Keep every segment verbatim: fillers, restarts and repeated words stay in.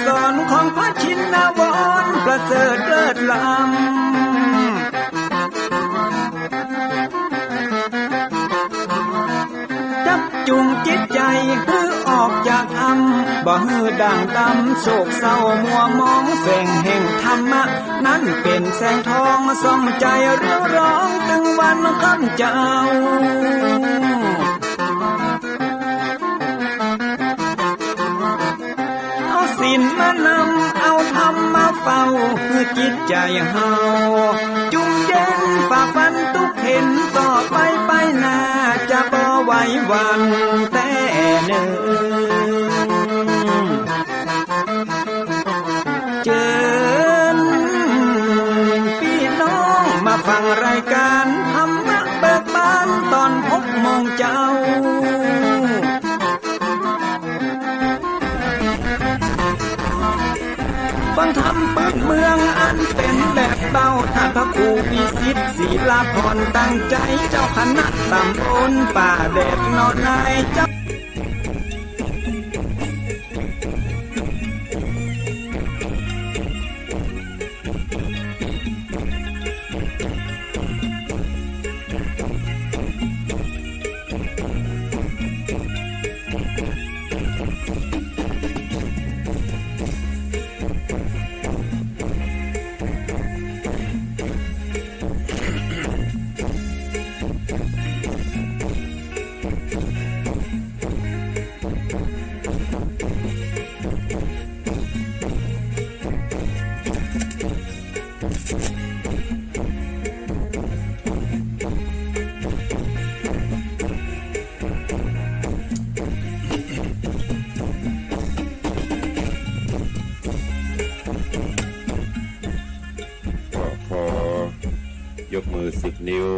สอนของพระชินวรประเสริฐเลิศล้ำ จักจูงจิตใจ๋หื้อออกจากถ้ำ บ่หื้อด่างดำโศกเศร้ามัวหมอง แสงแห่งธรรมะนั้นเป๋นแสงทองส่องใจ๋เรืองรองตึงวันค่ำเจ้า เอาศีลมานำ เอาธรรมมาเฝ้า หื้อจิตใจ๋เฮาจุ่มเย็น ฝ่าฟันตุ๊กเข็ญ ต่อไปไปหน้าจะบ่ไหวหวั่นแต๊เน่อ เจิญปี้น้องมาฟังรายก๋านธรรมะเบิกบานต๋อนหกโมงเจ๊า ฟังธรรมปื๊ดเมืองอันเป๋นแบบเบา ต้านพระครูวิสิทธิ์ ศิลาภรณ์ ตั้งใจ๋ เจ้าคณะต๋ำบลป่าแดด นอ นายเจ้า ก็ขอยกมือสิบนิ้ว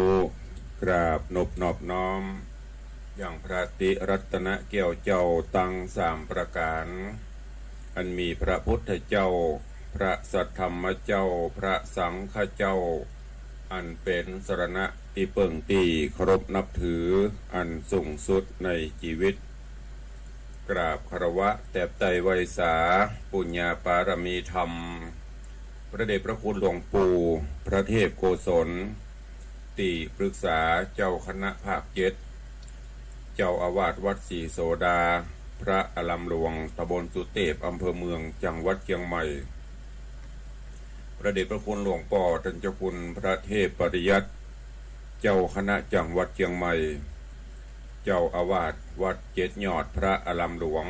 กราบนบนอบน้อม ยังพระติรัตนแก้วเจ้าตังสามประก๋าน อันมีพระพุทธเจ้า พระสัทธรรมเจ้า พระสังฆเจ้า อันเป๋นสรณะตี้เปิ้งตี้เคารพนับถืออันสูงสุดในจีวิต กราบคารวะแตบไต้ไหว้สาปุญญาปารมีธรรม พระเดชพระคุณหลวงปู่พระเทพโกศล ตี้ปรึกษาเจ้าคณะภาคเจ็ด เจ้าอาวาสวัดศรีโสดา พระอารามหลวงตำบลสุเตพ อำเภอเมือง จังหวัดเจียงใหม่ พระเดชพระคุณหลวงป้อต้านเจ้าคุณพระเทพปริยัติ เจ้าคณะจังหวัดเจียงใหม่ เจ้าอาวาสวัดเจ็ดยอด พระอารามหลวง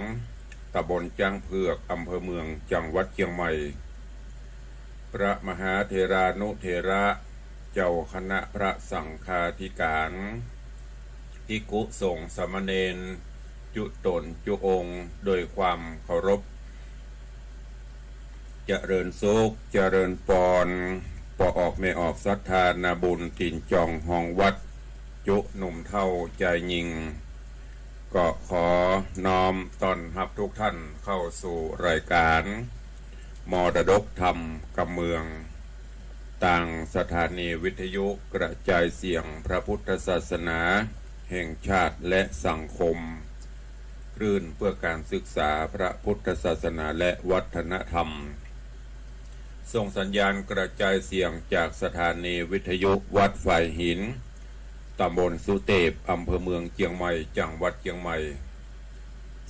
ตำบลจ๊างเผือก อำเภอเมือง จังหวัดเจียงใหม่ พระมหาเถรานุเถระ เจ้าคณะพระสังฆาธิการ ภิกขุสงฆ์สามเณร จุ๊ต๋นจุ๊องค์ โดยความเคารพ เจริญสุข เจริญปอน ป้อออกแม่ออกศรัทธานาบุญตี๋นจองฮองวัด จุ๊หนุ่มเฒ่าจายญิง ก็ขอน้อมต้อนฮับทุกท่านเข้าสู่รายการมรดกธรรมกำเมือง ตางสถานีวิทยุกระจายเสียงพระพุทธศาสนาแห่งชาติและสังคม คลื่นเพื่อการศึกษาพระพุทธศาสนาและวัฒนธรรม ส่งสัญญาณกระจายเสียงจากสถานีวิทยุวัดฝายหิน ตำบลสุเตพ อำเภอเมืองเจียงใหม่ จังหวัดเจียงใหม่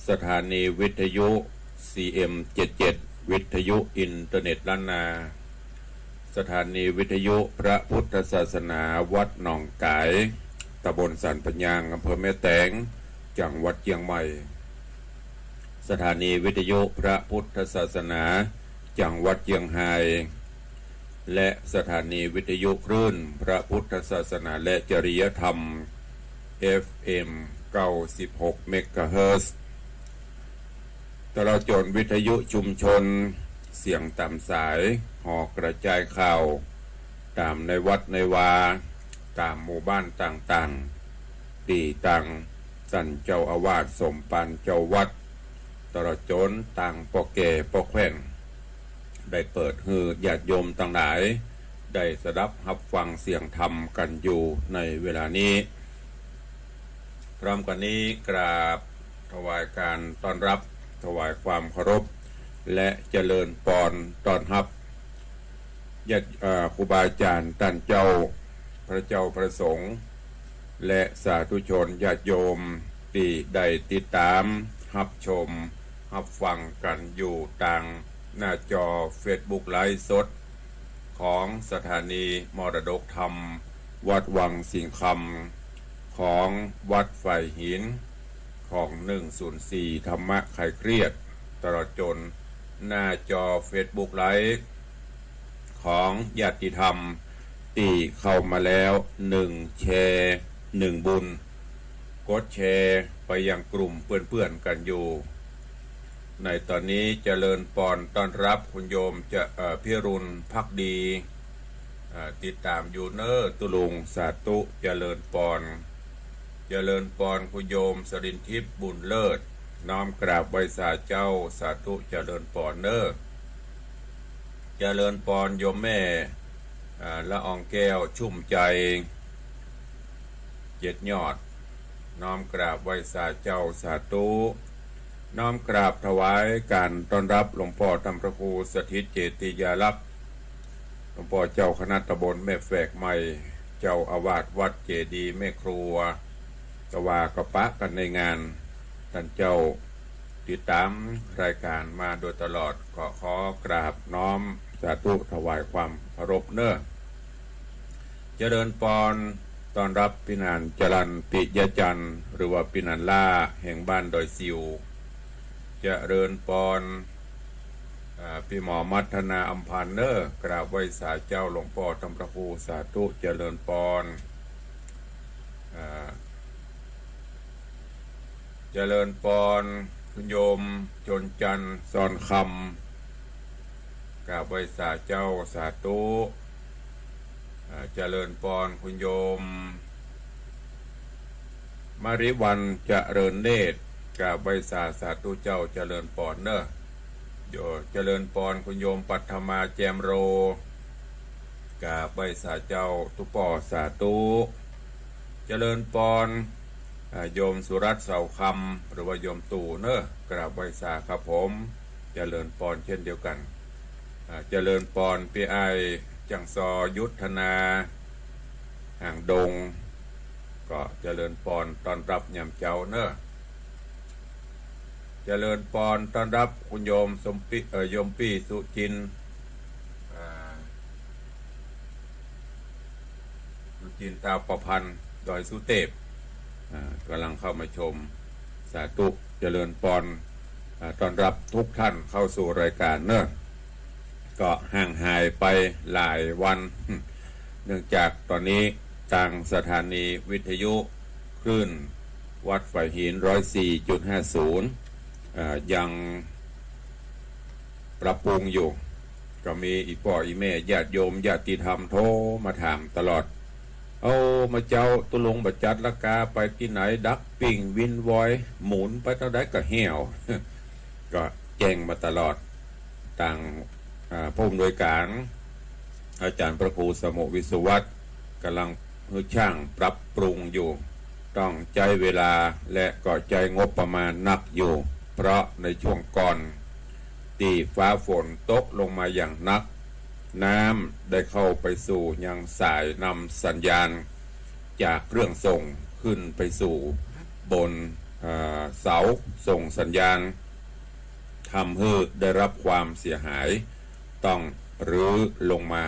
สถานีวิทยุ ซีเอ็ม เจ็ดเจ็ด วิทยุอินเทอร์เน็ตล้านนา สถานีวิทยุพระพุทธศาสนาวัดหนองก๋าย ตำบลสันปะยาง อำเภอแม่แตง จังหวัดเจียงใหม่ สถานีวิทยุพระพุทธศาสนาจังหวัดเจียงฮาย และสถานีวิทยุคลื่นพระพุทธศาสนาและจริยธรรม เอฟเอ็ม เก้าสิบหก เมกะเฮิรตซ์ ตลอดจ๋นวิทยุชุมชนเสียงต๋ามสาย หอกระจายข่าว ต๋ามในวัดในวา ต๋ามหมู่บ้านต่างๆ ตี้ตางต้านเจ้าอาวาสสมภารเจ้าวัด ตลอดจ๋นตางป้อแก่ป้อแคว่น ได้เปิดหื้อญาติโยมตังหลาย ได้สดับฮับฟังเสียงธรรมกั๋นอยู่ในเวลานี้ พร้อมกั๋นนี้กราบถวายการต้อนรับ ถวายความเคารพ และเจริญปอนต้อนฮับญาติ เอ่อ ครูบาอาจ๋ารย์ต้านเจ้า พระเจ้าพระสงฆ์ และสาธุชนญาติโยมตี้ได้ติดต๋ามฮับชมฮับฟังกั๋นอยู่ตางหน้าจอเฟซบุ๊กไลฟ์สดของสถานีมรดกธรรมวัดวังสิงห์คำ ของวัดฝายหิน ของหนึ่งศูนย์สี่ธรรมะคลายเครียด ตลอดจ๋นหน้าจอเฟซบุ๊กไลฟ์ของญาติธรรมตี้เข้ามาแล้ว หนึ่งแชร์ หนึ่งบุญ กดแชร์ไปยังกลุ่มเปื้อนๆ กั๋นอยู่ ในต๋อนนี้เจริญปอนต้อนฮับคุณโยมจะ เอ่อ พิรุณภักดี เอ่อ ติดต๋ามอยู่เน่อตุ๊ลุง สาธุ เจริญปอน เจริญปอนคุณโยมสรินทิพย์บุญเลิศ น้อมกราบไหว้สาเจ้า สาธุ เจริญปอนเน่อ เจริญปอนโยมแม่ เอ่อ ละอองแก้วชุ่มใจ เจ็ดยอด น้อมกราบไหว้สาเจ้า สาธุ น้อมกราบถวายก๋านต้อนฮับหลวงป้อธรรมพระครูสถิตเจติยาลักษณ์ หลวงป้อเจ้าคณะตำบลแม่แฝกใหม่ เจ้าอาวาสวัดเจดีย์แม่ครัว ตะวาก็ปะกั๋นในงาน ต้านเจ้าติดต๋ามรายก๋านมาโดยตลอด ก็ขอกราบน้อมสาธุถวายความเคารพเน่อ เจริญปอนต้อนฮับปี้หนานจรัญปิยจันทร์ หรือว่าปี้หนานล่าแห่งบ้านดอยสิว เจริญปอน อ่า ปี้หมอมัทนาอำพันธ์เน่อ กราบไหว้สาเจ้าหลวงป้อธรรมพระครู สาธุ เจริญปอน อ่า เจริญปอนคุณโยมจนจันทร์ซอนคำ กราบไหว้สาเจ้า สาธุ อ่า เจริญปอนคุณโยม มริวัลย์เจริญเนตร กราบไหว้สา สาธุเจ้า เจริญปอนเน่อ โย เจริญปอนคุณโยมปัทมาแจ่มโร กราบไหว้สาเจ้าตุ๊ป้อ สาธุ เจริญปอน อ่า โยมสุรัตน์เสาคำ หรือว่าโยมตู่เน่อ กราบไหว้สาครับผม เจริญปอนเช่นเดียวกั๋น อ่า เจริญปอนปี้อ้ายจังซอยุทธนา หางดง ก็เจริญปอนต้อนฮับยามเจ๊าเน่อ เจริญปอนต้อนฮับคุณโยมสมปิ เอ่อ โยมปี้สุจิน อ่า สุจินตาประพันธ์ ดอยสุเตพ อ่า ก๋ำลังเข้ามาชม สาธุ เจริญปอน อ่า ต้อนฮับทุกท่านเข้าสู่รายก๋านเน่อ ก็ห่างหายไปหลายวัน เนื่องจากต๋อนนี้ตางสถานีวิทยุคลื่นวัดฝายหิน ร้อยสี่จุดห้าศูนย์ อ่า ยังปรับปรุงอยู่ ก็มีอี่ป้ออี่แม่ญาติโยมญาติธรรมโทรมาถามตลอด เอามาเจ๊าตุ๊ลุงบ่จัดละกาไปตี้ไหน ดักปิ้งวินวอย หมุนไปตางใดก็แห้ว ก็แจ้งมาตลอด ตาง อ่า ผู้อำนวยก๋าน อาจ๋ารย์พระครูสมุห์ วิศวัฒน์ ก๋ำลังหื้อช่างปรับปรุงอยู่ ต้องใจ๊เวลาและก็ใจ๊งบประมาณนักอยู่ เพราะในช่วงก่อนตี้ฟ้าฝนตกลงมาอย่างนัก น้ำได้เข้าไปสู่ยังสายนำสัญญาณ จากเครื่องส่งขึ้นไปสู่บน เอ่อ เสาส่งสัญญาณ ทำหื้อได้ฮับความเสียหาย ต้องรื้อลงมา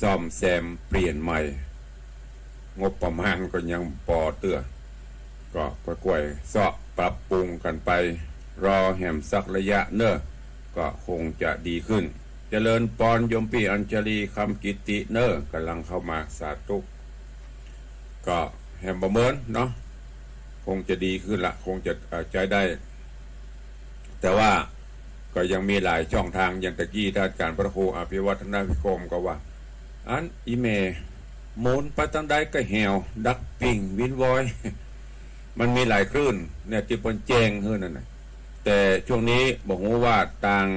ซ่อมแซมเปลี่ยนใหม่ งบประมาณก็ยังปอเตื้อ ก็ค่อยๆ เซาะปรับปรุงกั๋นไป รอแหมสักระยะเน่อ ก็คงจะดีขึ้น เจริญปอนโยมปี้อัญชลี คำกิตติเน่อ ก๋ำลังเข้ามา สาธุ ก็แหมบ่เมินเนาะ คงจะดีขึ้นละ คงจะ เอ่อ ใจ๊ได้ แต่ว่าก็ยังมีหลายช่องทาง อย่างตะกี้ต้านอาจ๋ารย์พระครูอภิวัฒนวิคมก็ว่า อันอี่แม่หมุนไปตางใดก็แห้ว ดักปิ้งวินวอย มันมีหลายคลื่นเนี่ยตี้เปิ้นแจ้งหื้อนั่นน่ะ แต่ช่วงนี้บ่ฮู้ว่าตาง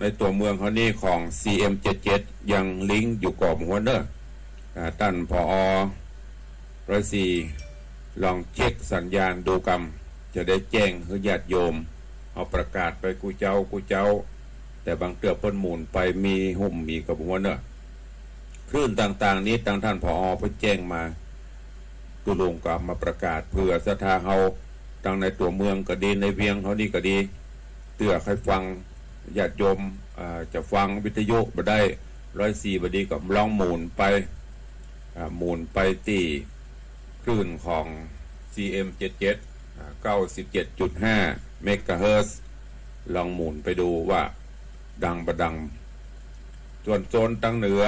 ในตั๋วเมืองเฮานี้ของ ซีเอ็มเจ็ดเจ็ด ยังลิงก์อยู่ก่อบ่ฮู้เน่อ อ่า ต้าน ผอ ร้อยสี่ ลองเช็คสัญญาณดูกำ จะได้แจ้งหื้อญาติโยม เอาประกาศไปกู้เจ๊ากู้เจ๊า แต่บางเตื้อเปิ้นหมุนไปมีหุ้มมีกระบวนเนอะ คลื่นต่างๆ นี้ตังต้าน ผอ เปิ้นแจ้งมา ตุ๊ลุงก็เอามาประกาศเปื้อศรัทธาเฮา ตังในตั๋วเมืองก็ดี ในเวียงเฮานี่ก็ดี เตื้อใค่ฟัง ญาติโยม อ่า จะฟังวิทยุบ่ได้ ร้อยสี่บ่ดีก็ลองหมุนไป อ่า หมุนไปตี้คลื่นของ ซี เอ็ม เจ็ดเจ็ด อ่า เก้าสิบเจ็ดจุดห้า เมกะเฮิรตซ์ ลองหมุนไปดูว่าดังบ่ดัง ส่วนโซนตังเหนือ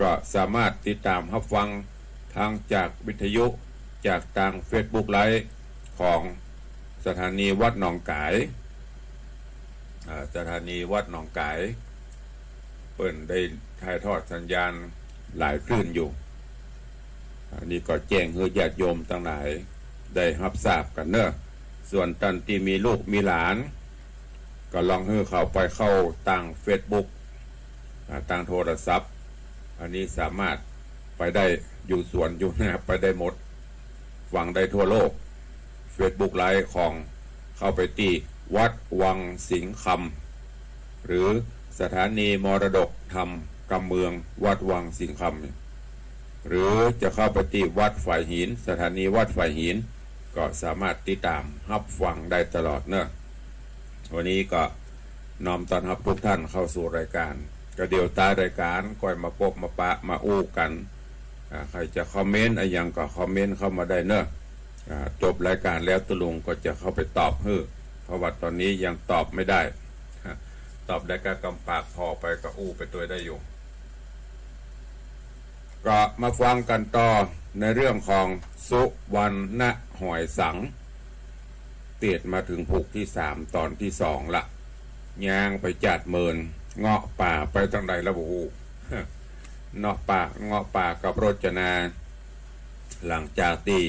ก็สามารถติดตามฮับฟังทางจากวิทยุจากตางเฟซบุ๊กไลฟ์ของสถานีวัดหนองก๋าย อ่า สถานีวัดหนองก๋าย เปิ้นได้ถ่ายทอดสัญญาณหลายคลื่นอยู่ อันนี้ก็แจ้งหื้อญาติโยมตังหลายได้ฮับทราบกั๋นเนอะ ส่วนต้านตี้มีลูกมีหลาน ก็ลองหื้อเขาไปเข้าตางเฟซบุ๊ก อ่า ตางโทรศัพท์ อันนี้สามารถไปได้ อยู่สวนอยู่นาไปได้หมด ฟังได้ทั่วโลก เฟซบุ๊กไลฟ์ของ เข้าไปตี้วัดวังสิงห์คำ หรือสถานีมรดกธรรมกำเมืองวัดวังสิงห์คำ หรือจะเข้าไปตี้วัดฝายหิน สถานีวัดฝายหิน ก็สามารถติดตามฮับฟังได้ตลอดเนอะ วันนี้ก็น้อมต้อนฮับทุกท่านเข้าสู่รายการ ก็เดี๋ยวต๊ายรายการก้อยมาปบมาปะมาอู้กั๋น อ่า ใผจะคอมเมนต์อะหยังก็คอมเมนต์เข้ามาได้เนอะ อ่า จบรายการแล้วตุ๊ลุงก็จะเข้าไปตอบหื้อ เพราะว่าต๋อนนี้ยังตอบไม่ได้ ตอบได้ก้ากำปากผ่อไปก็อู้ไปตวยได้อยู่ ก็มาฟังกั๋นต่อในเรื่องของสุวรรณหอยสัง เตียดมาเถิงผูกตี้สามต๋อนตี้สองละ ย่างไปจาดเมิน เงาะป่าไปตางใดละบ่ฮู้ เงาะป่า เงาะป่ากับรจนา หลังจากตี้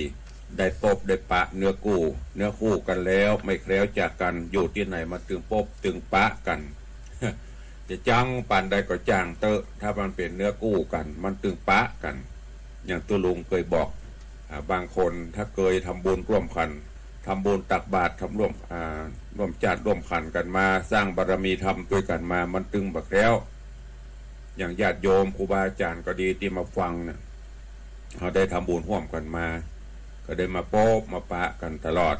ได้ปบได้ปะเนื้อกู้ เนื้อคู่กั๋นแล้ว ไม่แคล้วจากกั๋น อยู่ตี้ไหนมันตึงปบตึงปะกั๋น จะจังปานใดก็จ่างเต๊อะ ถ้ามันเป๋นเนื้อกู้กั๋น มันตึงปะกั๋น อย่างตุ๊ลุงเกยบอก อ่า บางคนถ้าเกยทำบุญร่วมกั๋น ทำบุญตักบาตร ทำร่วม อ่า ร่วมจาดร่วมขันธ์กั๋นมา สร้างบารมีธรรมตวยกั๋นมา มันตึงบ่แคล้ว อย่างญาติโยมครูบาอาจ๋ารย์ก็ดีตี้มาฟังเนี่ย เฮาได้ทำบุญฮ่วมกั๋นมา ก็ได้มาปบมาปะกั๋นตลอด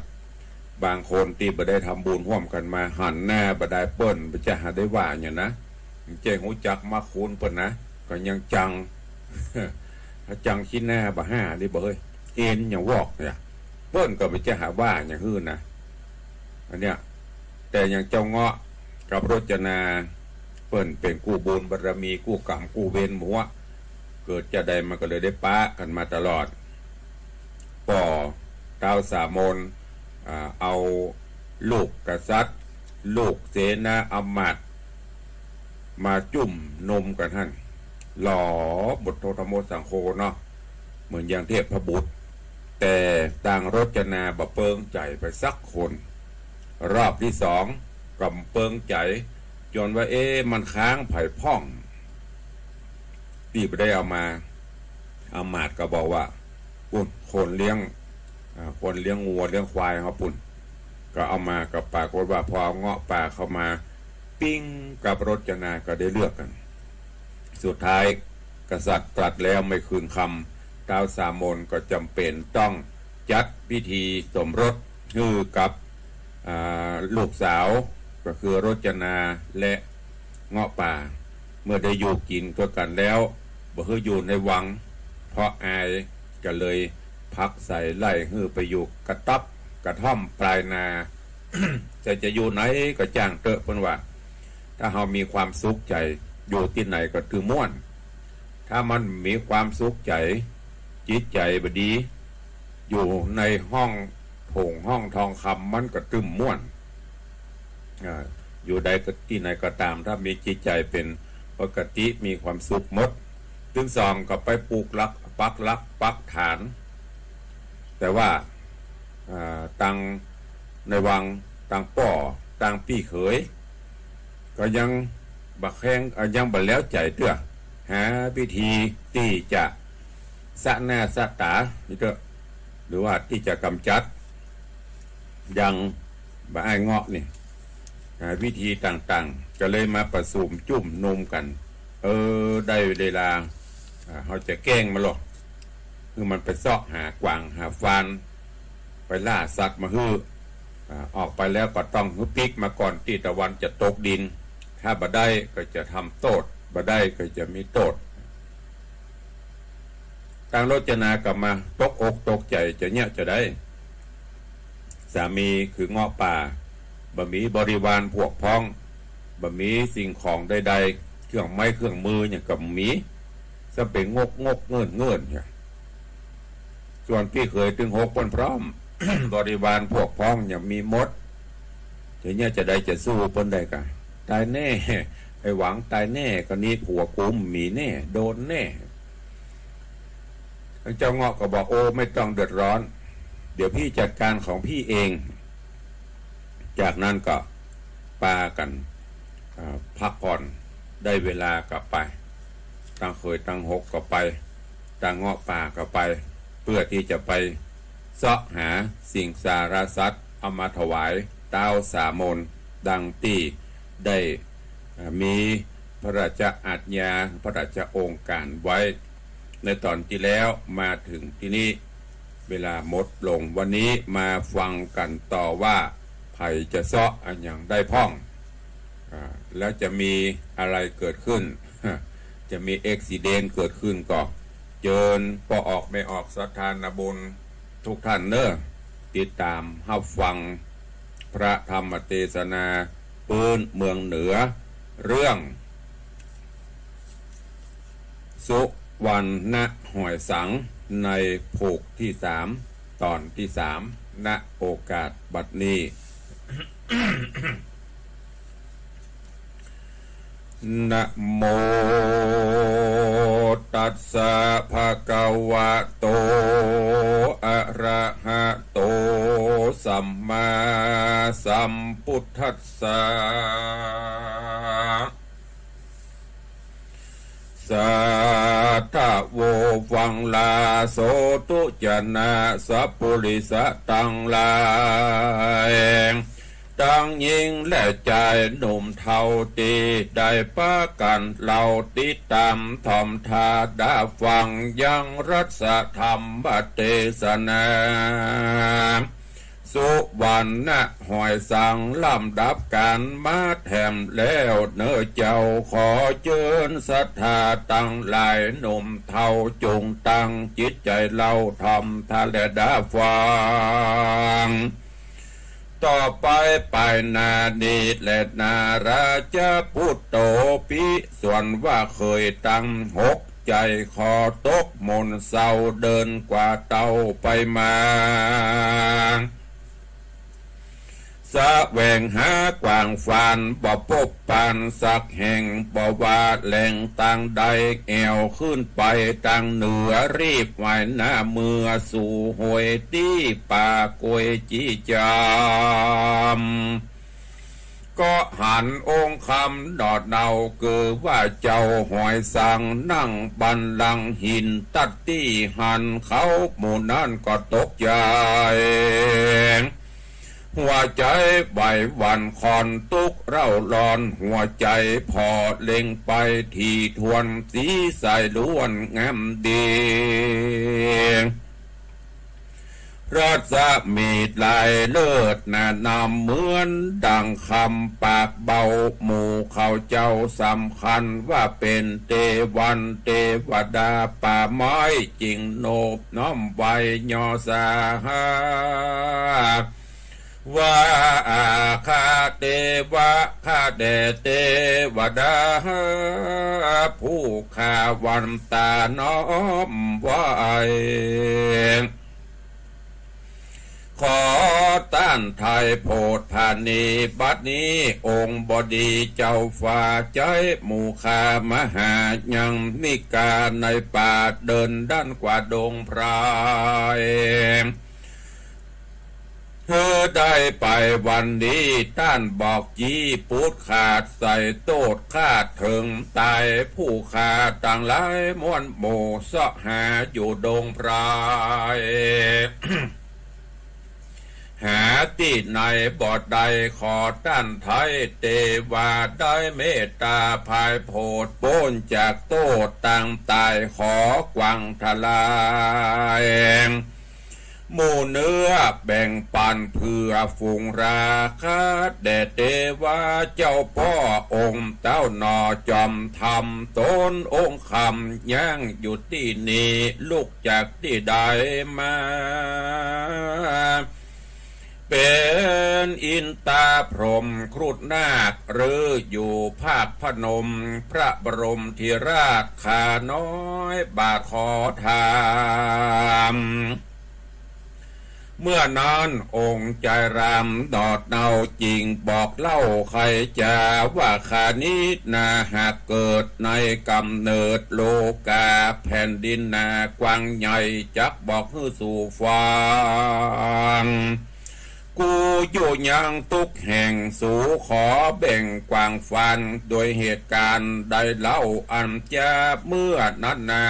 บางคนตี้บ่ได้ทำบุญฮ่วมกั๋นมา หันหน้าบ่ได้เปิ้น บ่จะหาได้ว่าหยังนะ บ่ใจ้ฮู้จักมักคุ้นเปิ้นนะ ก็ยังจัง ถ้าจังขี้หน้าบ่ห้านี่บ่เฮ้ย เอ็นหยังวอกเนี่ย เปิ้นก็บ่จะหาว่าหยังหื้อนะ อันเนี้ย แต่อย่างเจ้าเงาะกับรจนา เปิ้นเป๋นกู้บุญบารมี กู้กรรมกู้เวรหมู่อะ เกิดจาติใดมันก็เลยได้ปะกั๋นมาตลอด ป้อท้าวสามน อ่า เอาลูกกษัตริย์ ลูกเสนาอำมาตย์ มาจุ่มนมกั๋นหั้น หล่อพุทโธธัมโมสังโฆเนาะ เหมือนอย่างเทพบุตร แต่ตางรจนาบ่เปิงใจ๋ไปสักคน รอบตี้สองก็เปิงใจ๋ จ๋นว่า เอ๊ะ มันค้างใผพ่อง ตี้บ่ได้เอามา อำมาตย์ก็บอกว่า ปุ้น คนเลี้ยง อ่า คนเลี้ยงงัวเลี้ยงควายเฮาปุ้น ก็เอามา ก็ปรากฏว่าพอเอาเงาะป่าเข้ามา ปิ้งกับรจนาก็ได้เลือกกั๋น สุดท้ายกษัตริย์ตรัสแล้วไม่คืนคำ ท้าวสามนก็จ๋ำเป๋นต้องจัดพิธีสมรสหื้อกับ อ่า ลูกสาว ก็คือรจนาและเงาะป่า เมื่อได้อยู่กิ๋นตวยกั๋นแล้ว บ่หื้ออยู่ในวัง เพราะอาย ก็เลยผลักไสไล่หื้อไปอยู่กระต๊อบกระท่อมปลายนา แต่จะอยู่ไหนก็จ้างเต๊อะ เปิ้นว่า ถ้าเฮามีความสุขใจ๋ อยู่ตี้ไหนก็ตึงม่วน ถ้ามันมีความสุขใจ๋ จิตใจ๋บ่ดี อยู่ในห้องโถงห้องทองคำมันก็ตึงม่วน อ่า อยู่ใดก็ตี้ไหนก็ต๋าม ถ้ามีจิตใจ๋เป๋นปกติ มีความสุขหมด ตึงสองก็ไปปูกหลักปักหลักปักฐาน แต่ว่า อ่า ตางในวัง ตางป้อ ตางปี้เขย ก็ยังบ่แข็ง อ่า ยังบ่แล้วใจ๋เตื้อ หาวิธีตี้จะสะหน้าสะต๋านี่เต๊อะ หรือว่าตี้จะก๋ำจัด อย่างบ่าอ้ายเงาะนี่ หาวิธีต่างๆ ก็เลยมาประสุมจุมนุมกั๋น เออ ได้เวลา อ่า เฮาจะแก้งมันลอ คือมันไปเซาะหากวางหาฟาน ไปล่าสัตว์มาหื้อ อ่า ออกไปแล้วก็ต้องหื้อปิ๊กมาก่อนตี้ตะวันจะตกดิน ถ้าบ่ได้ก็จะทำโต้ษ บ่ได้ก็จะมีโต้ษ ตางโรจนาก็มาตกอกตกใจ๋ จะเยียะจาใด สามีคือเงาะป่า บ่มีบริวารพวกพ้อง บ่มีสิ่งของใดๆ เครื่องไม้เครื่องมือหยังก็บ่มี ซ้ำเป๋นงกๆ เงินๆ เนี่ย ส่วนปี้เขยตึงหกเปิ้นพร้อม บริวารพวกพ้องหยังมีหมด จะเยียะจาใด จะสู้เปิ้นได้กา ต๋ายแน่ ไอ้หวังต๋ายแน่ กานี้ผัวกูบ่มีแน่ โดนแน่ เจ้าเงาะก็บอก โอ้ ไม่ต้องเดือดร้อน เดี๋ยวพี่จัดการของพี่เอง จากนั้นก็ปากั๋น อ่า พักผ่อน ได้เวลาก็ไป ตางเขยตึงหกก็ไป ตางเงาะป่าก็ไป เพื่อตี้จะไปเซาะหาสิ่งสารสัตว์เอามาถวายต๊าวสามน ดังตี้ได้ อ่า มีพระราชอาจญา พระราชโองการไว้ ในต๋อนตี้แล้ว มาเถิงตี้นี้ เวลาหมดลง วันนี้มาฟังกั๋นต่อว่า ใผจะเซาะอะหยังได้พ่อง อ่า แล้วจะมีอะไรเกิดขึ้น จะมีอุบัติเหตุเกิดขึ้นก็ เจิญป้อออกแม่ออกศรัทธานาบุญทุกท่านเน่อ ติดต๋ามฮับฟังพระธรรมเตสนาปื๊นเมืองเหนือ เรื่อง สุวรรณหอยสัง ในผูกตี้สาม ต๋อนตี้สาม ณ โอกาสบัดนี้ นะโมตัสสะ ภะคะวะโต อะระหะโต สัมมาสัมพุทธัสสะ สาธะโว ฟังลา โสธุจะนะ สัพปุริสะตังหลาย ตังญิงและจายหนุ่มเฒ่าตี้ได้ปากั๋นเล่าติดต๋ามถ่อมถ้าดาฟังยังรัสธรรมเตสนา สุวรรณหอยสัง ลำดับกั๋นมาแถมแล้วเน่อเจ้า ขอเจิญศรัทธาตังหลายหนุ่มเฒ่า จุ่งตั้งจิตใจ๋เล่าถ่อมถ้าและดาฟัง ต่อไปไปหน้านี้แล นาราจะปุตโต ภิสวนว่าเขยตึงหก ใจ๋ขอตกหม่นเศร้า เดินกว่าเต้าไปมา แสวงหากว้างฟาน บ่ปบปานสักแห่ง บ่ว่าแหล่งตางใด แอ่วขึ้นไปตางเหนือ รีบไหว้หน้าเมือสู่ห้วยตี้ป่ากล้วยจี้จาม ก็หันองค์คำหนอเนา คือว่าเจ้าหอยสังนั่งบัลลังก์หินตัดตี้หัน เขาหมู่นั้นก็ตกใจ๋ หัวใจ๋ไหวหวั่นขวัญตุ๊กเร้าร้อน หัวใจ๋ผ่อเล็งไปถี่ถ้วน สีใสล้วนงามดี รัศมีไหลเลิศหน้านำ เหมือนดั่งคำปากเบา หมู่เขาเจ้าสำคัญว่าเป๋นเตวันเตวดา ป่าไม้จึงนอบน้อมไหว้ย่อสา ว่าข้าเตวะ ข้าแด่เตวดา ผู้ข้าวันตาน้อมไหว้ ขอต้านไถ่โผดผานี บัดนี้องค์บดีเจ้าฟ้า ใจ๊หมู่ข้ามหายังนิกาในป่า เดินด้านกว่าดงไพร หื้อได้ไปวันนี้ ต้านบอกจี้ปูดขาด ใส่โต้ษฆาตเถิงต๋าย ผู้ข้าตังหลายมวลหมู่ เซาะหาอยู่ดงไพร หา ตี้ไหนบ่ได้ ขอต้านไท้เตวาได้เมตต๋าผายโผดป๊นจากโต้ษตางต๋าย ขอกวางทลาย หมู่เนื้อแบ่งปั๋นเผื่อฝูงราคา แด่เตวาเจ้าป้อองค์เต้าหน่อจอมธรรม ต๋นองค์คำยังอยู่ตี้นี้ ลุกจากตี้ใดมา เป๋นอินตาพรหมครุฑนาค หรืออยู่ภาคพนม พระบรมธิราชข้าน้อยบาทขอถาม เมื่อนั้นองค์จายรามหนอดเนาจึ่งบอกเล่าไขจ๋าว่า ข้านี้นาหากเกิดในก๋ำเนิดโลกา แผ่นดินนากว้างใหญ่ จักบอกหื้อสูฟัง กูอยู่ยังตุ๊กแห่ง สูขอแบ่งกว้างฟัน โดยเหตุก๋ารณ์ใดเล่าอันจาเมื่อนั้นนา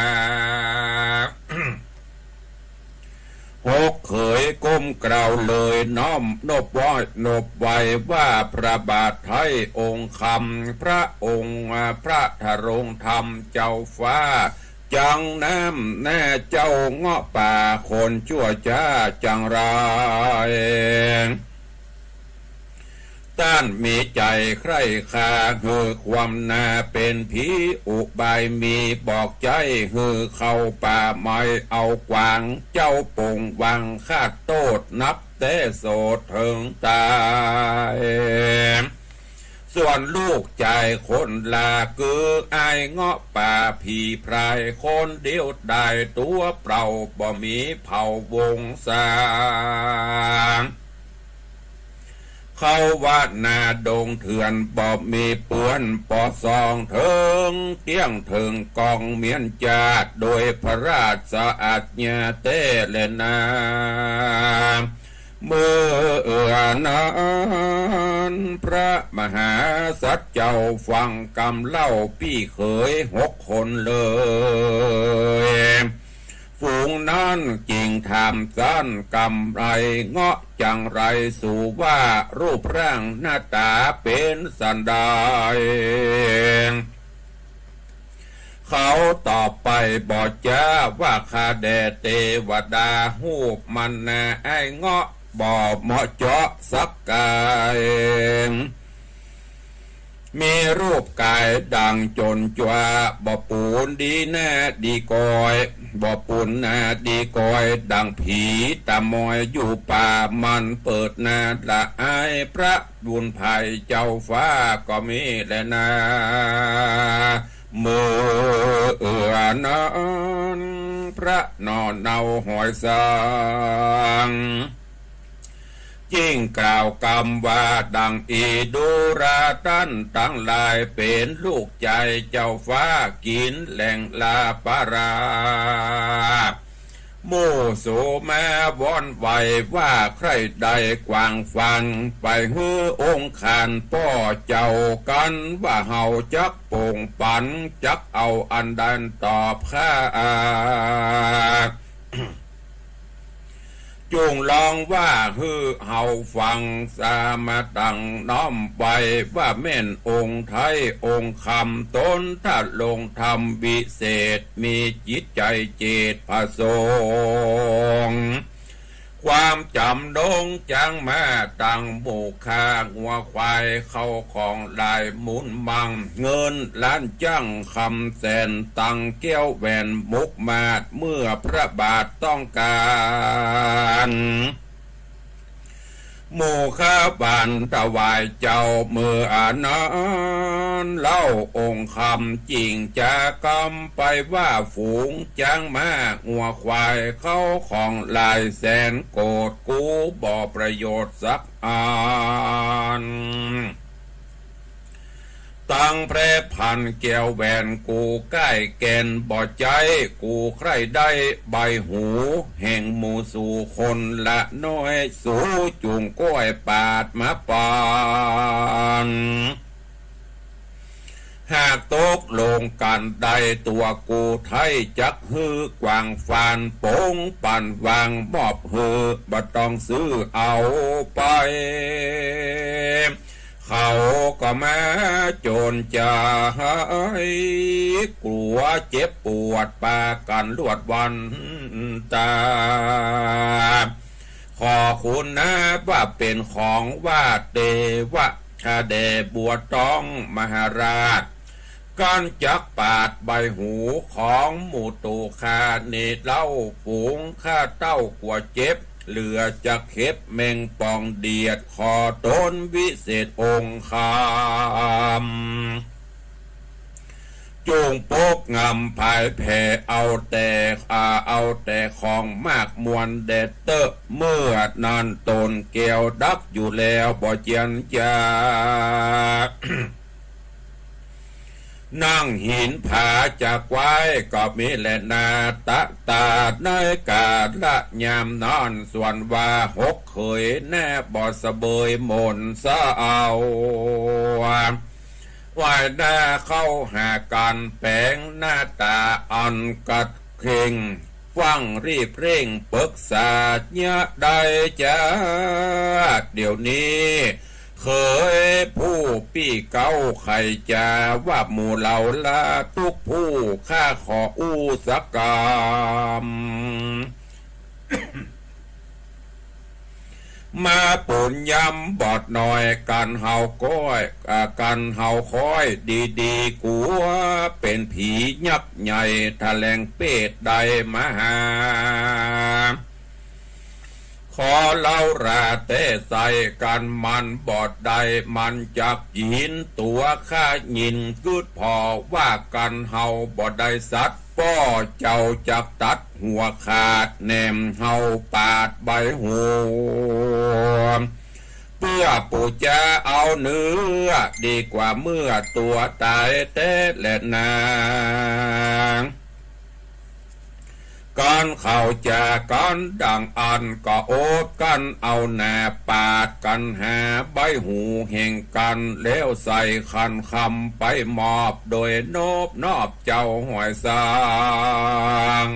หกเขยก้มกราบเลยน้อมนบไหว้นบไหว้ว่า พระบาทไท้องค์คำ พระองค์พระทรงธรรมเจ้าฟ้า จังน้ำหน้าเจ้าเงาะป่าคนชั่วช้าจังไร ต้านมีใจ๋ใคร่คาหื้อความนาเป๋นผีอุบายมี บอกใจ๊หื้อเข้าป่าไม้เอากวาง เจ้าป่งวางคาดโต้ษนับแต่โสดเถิงต๋าย ส่วนลูกจายคนลากืออ้ายเงาะป่าผีพรายคนเดียวดายตั๋วเปล่าบ่มีเผ่าวงศา เขาว่านาดงเถื่อนบ่มีเปื้อนปอซองเถิงเตี้ยงเถิงกองเมียนจาด โดยพระราชอาญาแต๊แลนา เมื่อนั้นพระมหาสัตว์เจ้าฟังกำเล่าปี้เขยหกคนเลย ฝูงนั้นจึ่งถามต้านกำไรเงาะจังไร สูว่ารูปร่างหน้าต๋าเป๋นสันใด เขาตอบไปบ่จ๊าว่า ข้าแด่เตวดาฮูปมันนาอ้ายเงาะบ่เหมาะเจาะสักก๋าย มีรูปก๋ายดังจนจัว บ่ปูนดีหน้าดีกอย บ่ปูนหน้าดีกอย ดังผีต๋ามอยอยู่ป่า มันเปิดหน้าละอายพระบุญภัยเจ้าฟ้าก็มีแลนา เมื่อนั้นพระหน่อเนาหอยสัง จึ่งกล่าวกำว่าดังอี้ ดูราต้านตังหลาย เป๋นลูกจายเจ้าฟ้า กิ๋นแหล่งลาปารา หมู่สูมาวอนไหว้ว่า ใคร่ได้กว้างฟัน ไปหื้อองค์ขานป้อเจ้ากั๋น ว่าเฮาจักป่งปั๋น จักเอาอันใดตอบข้า จุ่งลองว่าหื้อเฮาฟัง สามาตังน้อมไหว้ ว่าแม่นองค์ไท้องค์คำ ต๋นทรงธรรมวิเศษ มีจิตใจ๋เจตประสงค์ ความจ๋ำดงจ๊างมาตังหมู่ข้า งัวควายเข้าของหลายมูลมัง เงินล้านจ้างคำแสน ตังแก้วแหวนมุกมาด เมื่อพระบาทต้องก๋าน หมู่ข้าหวานถวายเจ้า เมื่ออันนั้นเล่าองค์คำ จึ่งจากำไปว่า ฝูงจ๊างม้างัวควาย เข้าของหลายแสนโกด กูบ่ประโยชน์สักอัน ตังแพร่พันแก้วแหวน กูใก้แก่นบ่ใจ๊ กูใคร่ได้ใบหู แห่งหมู่สูคนละน้อย สูจุ่งก้อยปาดมาปัน เ หากตกลงกั๋นได้ตั๋วกู้ ไท้จักหื้อกว้างฟาน ป๋งปันวางมอบหื้อ บ่ต้องซื้อเอาไป เขาก็มาโจรใจ๋ กั๋วเจ็บปวดปากั๋นลวดวันต๋า ขอคุณนะว่าเป๋นของว่าเตวะ แด่บัวตองมหาราช กั๋นจักปาดใบหูของหมู่โตข้านี้เล่า ฝูงข้าเต้ากั๋วเจ็บ เหลือจะเข็บแมงป่องเดียด ขอต๋นวิเศษองค์คำ จุ่งปกงำผายแผ่ เอาแต่ อ่า เอาแต่ของมากมวลแด่เต๊อะ เมื่อนั้นต๋นแก้วดับอยู่แล้วบ่เจียนจา นั่งหินผาจะไกว้ก็มีแลนา ตะตาในกาละยามนั้น ส่วนว่าหกเขยแน่บ่สะเบยมนต์ซะเอา ไหว้หน้าเข้าหากั๋นแป๋งหน้าต๋าอันกัดเข่ง ฟั่งรีบเร่งปึกษาเยียะได้จา เดี๋ยวนี้เขยผู้ปี้เก๊าใค่จะว่าหมู่เหล่าลาตุ๊กผู้ ข้าขออู้สักกำ มาปูนยำบอดหน่อย กั๋นเฮาก้อย อ่า กั๋นเฮาคอยดีๆ กั๋วเป๋นผียักษ์ใหญ่ แถลงเปตได้มาหา ขอเล่าราแต๊ใส่กั๋นมันบอดได้ มันจักยินตั๋วข้ายินกึ๊ดผ่อ ว่ากั๋นเฮาบ่ได้สัตว์ ป้อเจ้าจักตัดหัวขาด แหนมเฮาปาดใบหู เปื้อปู๋จะเอาเนื้อ ดีกว่าเมื่อตั๋วต๋ายแต๊แลนา กั๋นเข้าจากั๋นดังอั้นก็โอดกั๋นเอาหน้าปาดกั๋นหาใบหูแห่งกั๋น แล้วใส่ขันคำไปมอบโดยนบนอบเจ้าห้วยสัง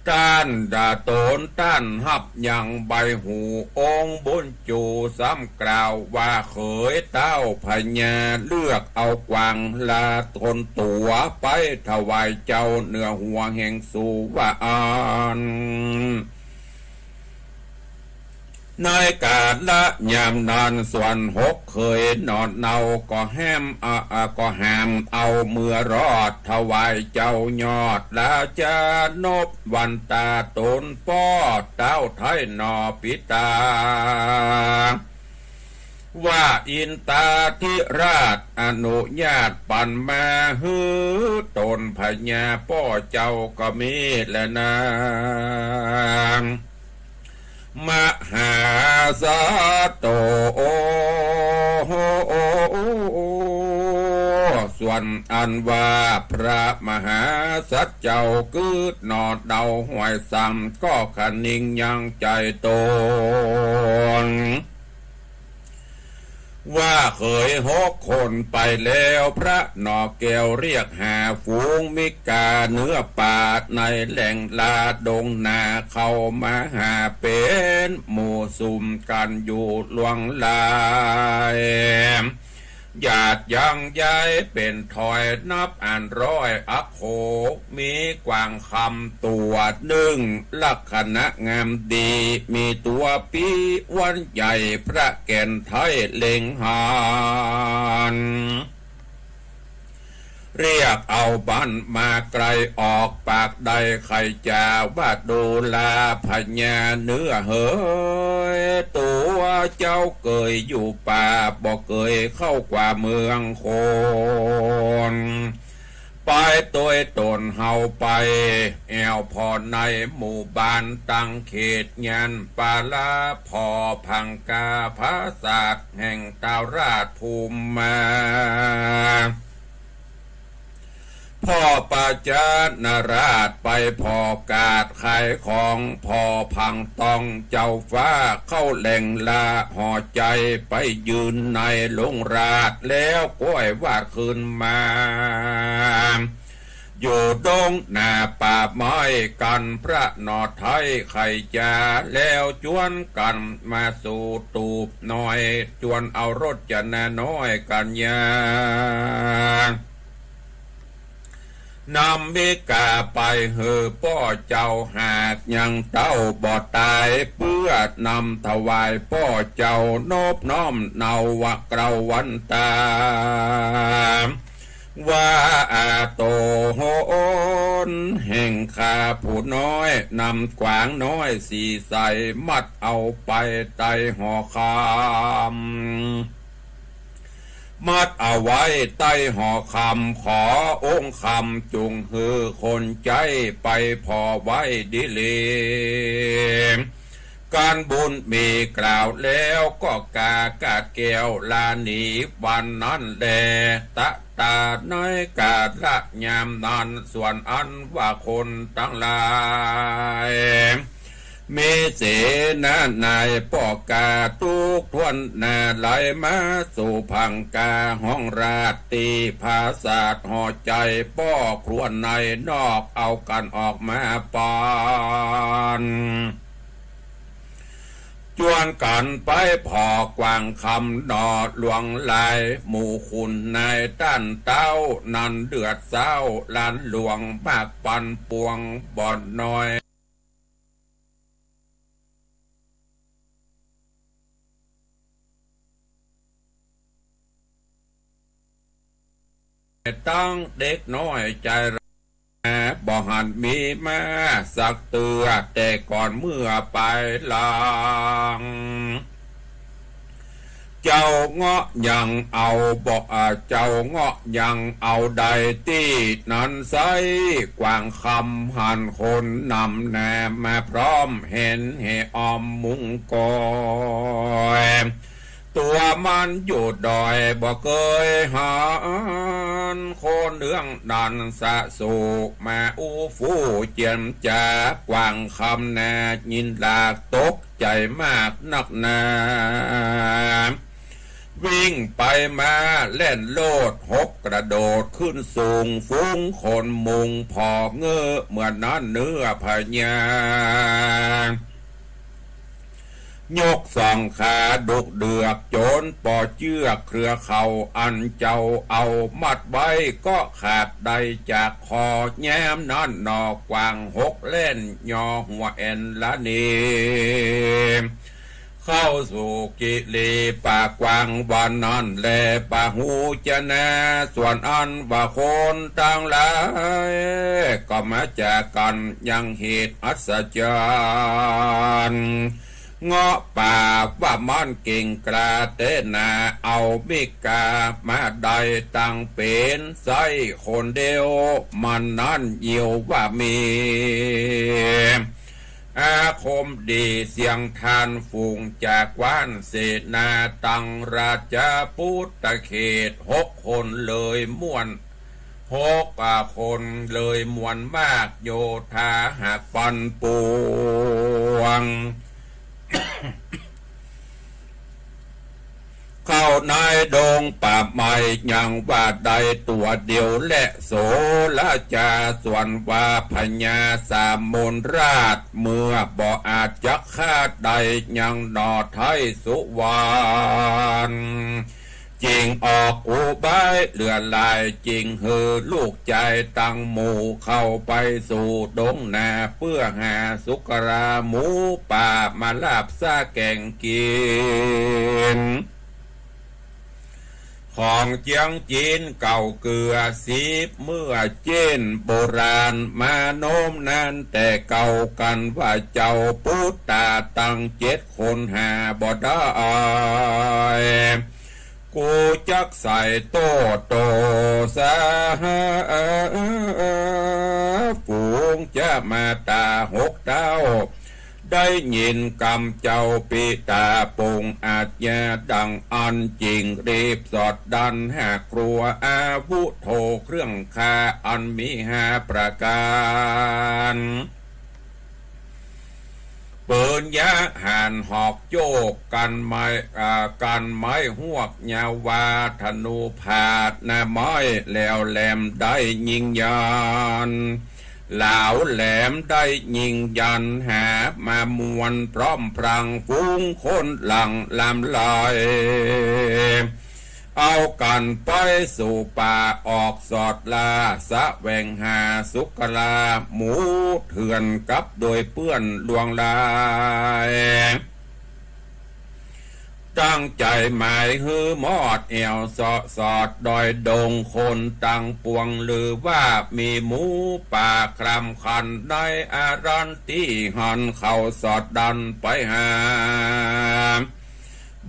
ต้านดาต๋นต้านฮับยังใบหูองค์บุญจู ซ้ำกล่าวว่าเขยเต้าพญาเลือกเอากวางลาต๋นตั๋วไปถวายเจ้าเหนือหัวแห่งสุวรรณ ในกาละยามนั้นส่วนหกเขยหนอเนาก็แหม อ่า อ่า ก็หามเอาเมือรอดถวายเจ้ายอดราชานพวันตาต๋นป้อเต้าไท้หนอปิตา ว่าอินตาธิราชอนุญาตปั๋นมาหื้อต๋นพญาป้อเจ้าก็มีแลนา มหาสัตว์โต ส่วนอันว่าพระมหาสัตว์เจ้ากึ๊ดหนอเดาห้วยสังก็คะนิงยังใจ๋ต๋น ว่าเขยหกคนไปแล้ว พระหนอแก้วเรียกหาฝูงมิกาเนื้อป่าในแหล่งลาดงนา เข้ามาหาเป๋นหมู่สุมกั๋นอยู่ล่วงหลาย หยาดยังยายเป๋นถอยนับอันร้อยอักโข มีกวางคำตั๋วนึ่ง ลักษณะงามดี มีตั๋วปี้อ้วนใหญ่ พระแก่นไท้เล็งหัน เรียกเอาบั้นมาไกล ออกปากได้ใค่จาว่าดูราพญาเนื้อเหย ตั๋วเจ้าเกยอยู่ป่า บ่เกยเข้ากว่าเมืองคน ไปตวยต๋นเฮาไป แอ่วผ่อในหมู่บ้านตังเขตยานปาลา ผ่อผังกาผาสาทแห่งท้าวราชภูมิมา พ่อประจานาราชไปผ่อกาดขายของ ผ่อผังตองเจ้าฟ้าเข้าแหล่งละ ห่อใจ๋ไปยืนในโรงราช แล้วก้อยวาดขึ้นมา อยู่ดงหน้าป่าไม้ กั๋นพระหน่อไท้ไข่จ๋า แล้วจวนกั๋นมาสู่ตูบน้อย จวนเอาโรจนาน้อยกั๋นยา นำมิกาไปหื้อป้อเจ้า หากยังเต้าบ่ต๋าย เปื้อนำถวายป้อเจ้านบน้อมเนาว่าเกล้าวันต๋า ว่าอาโตโหนแห่งข้าผู้น้อย นำกวางน้อยสีใส มัดเอาไปใต้ห่อคำ มัดเอาไว้ใต้ห่อคำ ขอองค์คำจุ่งหื้อคนใจ๊ไปผ่อไว้ดีหลี ก๋านบุญมีกล่าวแล้ว ก็กากาดแก้วลาหนีวันนั้นแล ตะตาในกาละยามนั้น ส่วนอันว่าคนตังหลาย มีเสนาในป้อกาตุ๊กถ้วนหน้า ไหลมาสู่ผังกาห้องราช ตี้ผาสาทห่อใจ๋ป้อครัวในนอก เอากั๋นออกมาปัน จวนกั๋นไปผ่อกวางคำหน่อหลวงหลาย หมู่ขุนนายต้านเต๊า นั้นเดือดเซ้าหลานหลวงมากปันปวงบ่น้อย ตังเด็กน้อยใจ๋ร้าย บ่หันมีมาสักเตื้อ แต่ก่อนเมื่อปายหลัง เจ้าเงาะยังเอาบ่ อ่า เจ้าเงาะยังเอาใดตี้นั้นไซร้ กวางคำหันคนนำหน้ามาพร้อม เห็นเหออมมุงกอย ตั๋วมันอยู่ดอยบ่เกยหัน คนเรื่องนั้นสะโศกมาอู้ฟู่เจียมจ๋า กวางคำนายินหลากตกใจ๋มากนักหนา วิ่งไปมาแล่นโลดหกกระโดดขึ้นสูง ฝูงคนมุงผ่อเง้อ เมื่อนั้นเนื้อพญา ยกสองขาดุกเดือก โจรป่อเจื้อกเครือเขา อันเจ้าเอามัดไว้ ก็ขาดได้จากคอ ยามนั้นหน่อกวางหกแล่น ยอหัวแอ่นละเน เข้าสู่กิริป่ากว้างวันนั้นแล ปะหูจะนา ส่วนอันว่าคนตังหลาย ก็มาจากกั๋นยังเหตุอัศจรรย์ เงาะป่าว่ามันเก่งกล้าแต๊นา เอามิกามาได้ตังเป๋น ไส้คนเดียว มันนั้นเยียวว่ามี อาคมดีเสียงทานฝูงจากว้านเสนา ตังราชปุตตะเขต หกคนเลยม่วน หก อ่า คนเลยม่วนมาก โยธาหากปันปวง เข้าในดงป่าไม้ยังว่าได้ตั๋วเดียวแล โสระจา ส่วนว่าพญาสามมนราช เมื่อบ่อาจจักฆ่าได้ยังหน่อไท้สุวรรณ จึงออกอุบายเหลือหลาย จึงหื้อลูกจายตังหมู่เข้าไปสู่ดงนา เปื้อหาสุกราหมูป่ามาลาบซาแก่งกิ๋น ของเจียงจีนเก่าเกือสิบ เมื่อเจ๊นโบราณมาโน้มนานแต่เก่า กั๋นว่าเจ้าปุตตาตังเจ็ดคนหาบ่ได้ กูจักใส่โต้โตสา ฝูงจะมาต๋าหกเต้า ได้ยินกำเจ้าปิตาปรงอาชญาดังอั้น จึงรีบสอดดันหาครัวอาวุโธเครื่องฆ่าอันมีห้าประก๋าน ปืนยะหันหอกโจ้ กัณฑ์ไม้ อ่า กัณฑ์ไม้ฮวกยาวา ธนูผาดหน้าไม้แหลวแหลมได้ยิ่งยัน เหลาแหลมได้ยิ่งยัน หาบมามวลพร้อมพรัง ฝูงคนหลั่งลำไหล เอากั๋นไปสู่ป่าออกสอดล่า แสวงหาสุกราหมูเถื่อนกับโดยเปื้อนลวงลาย ตั้งใจ๋หมายหื้อมอดแอ่วเสาะสอดดอยดง คนตังปวงลือว่ามีหมูป่าคลำคัน ในอารันตี้หันเขาสอดดันไปหา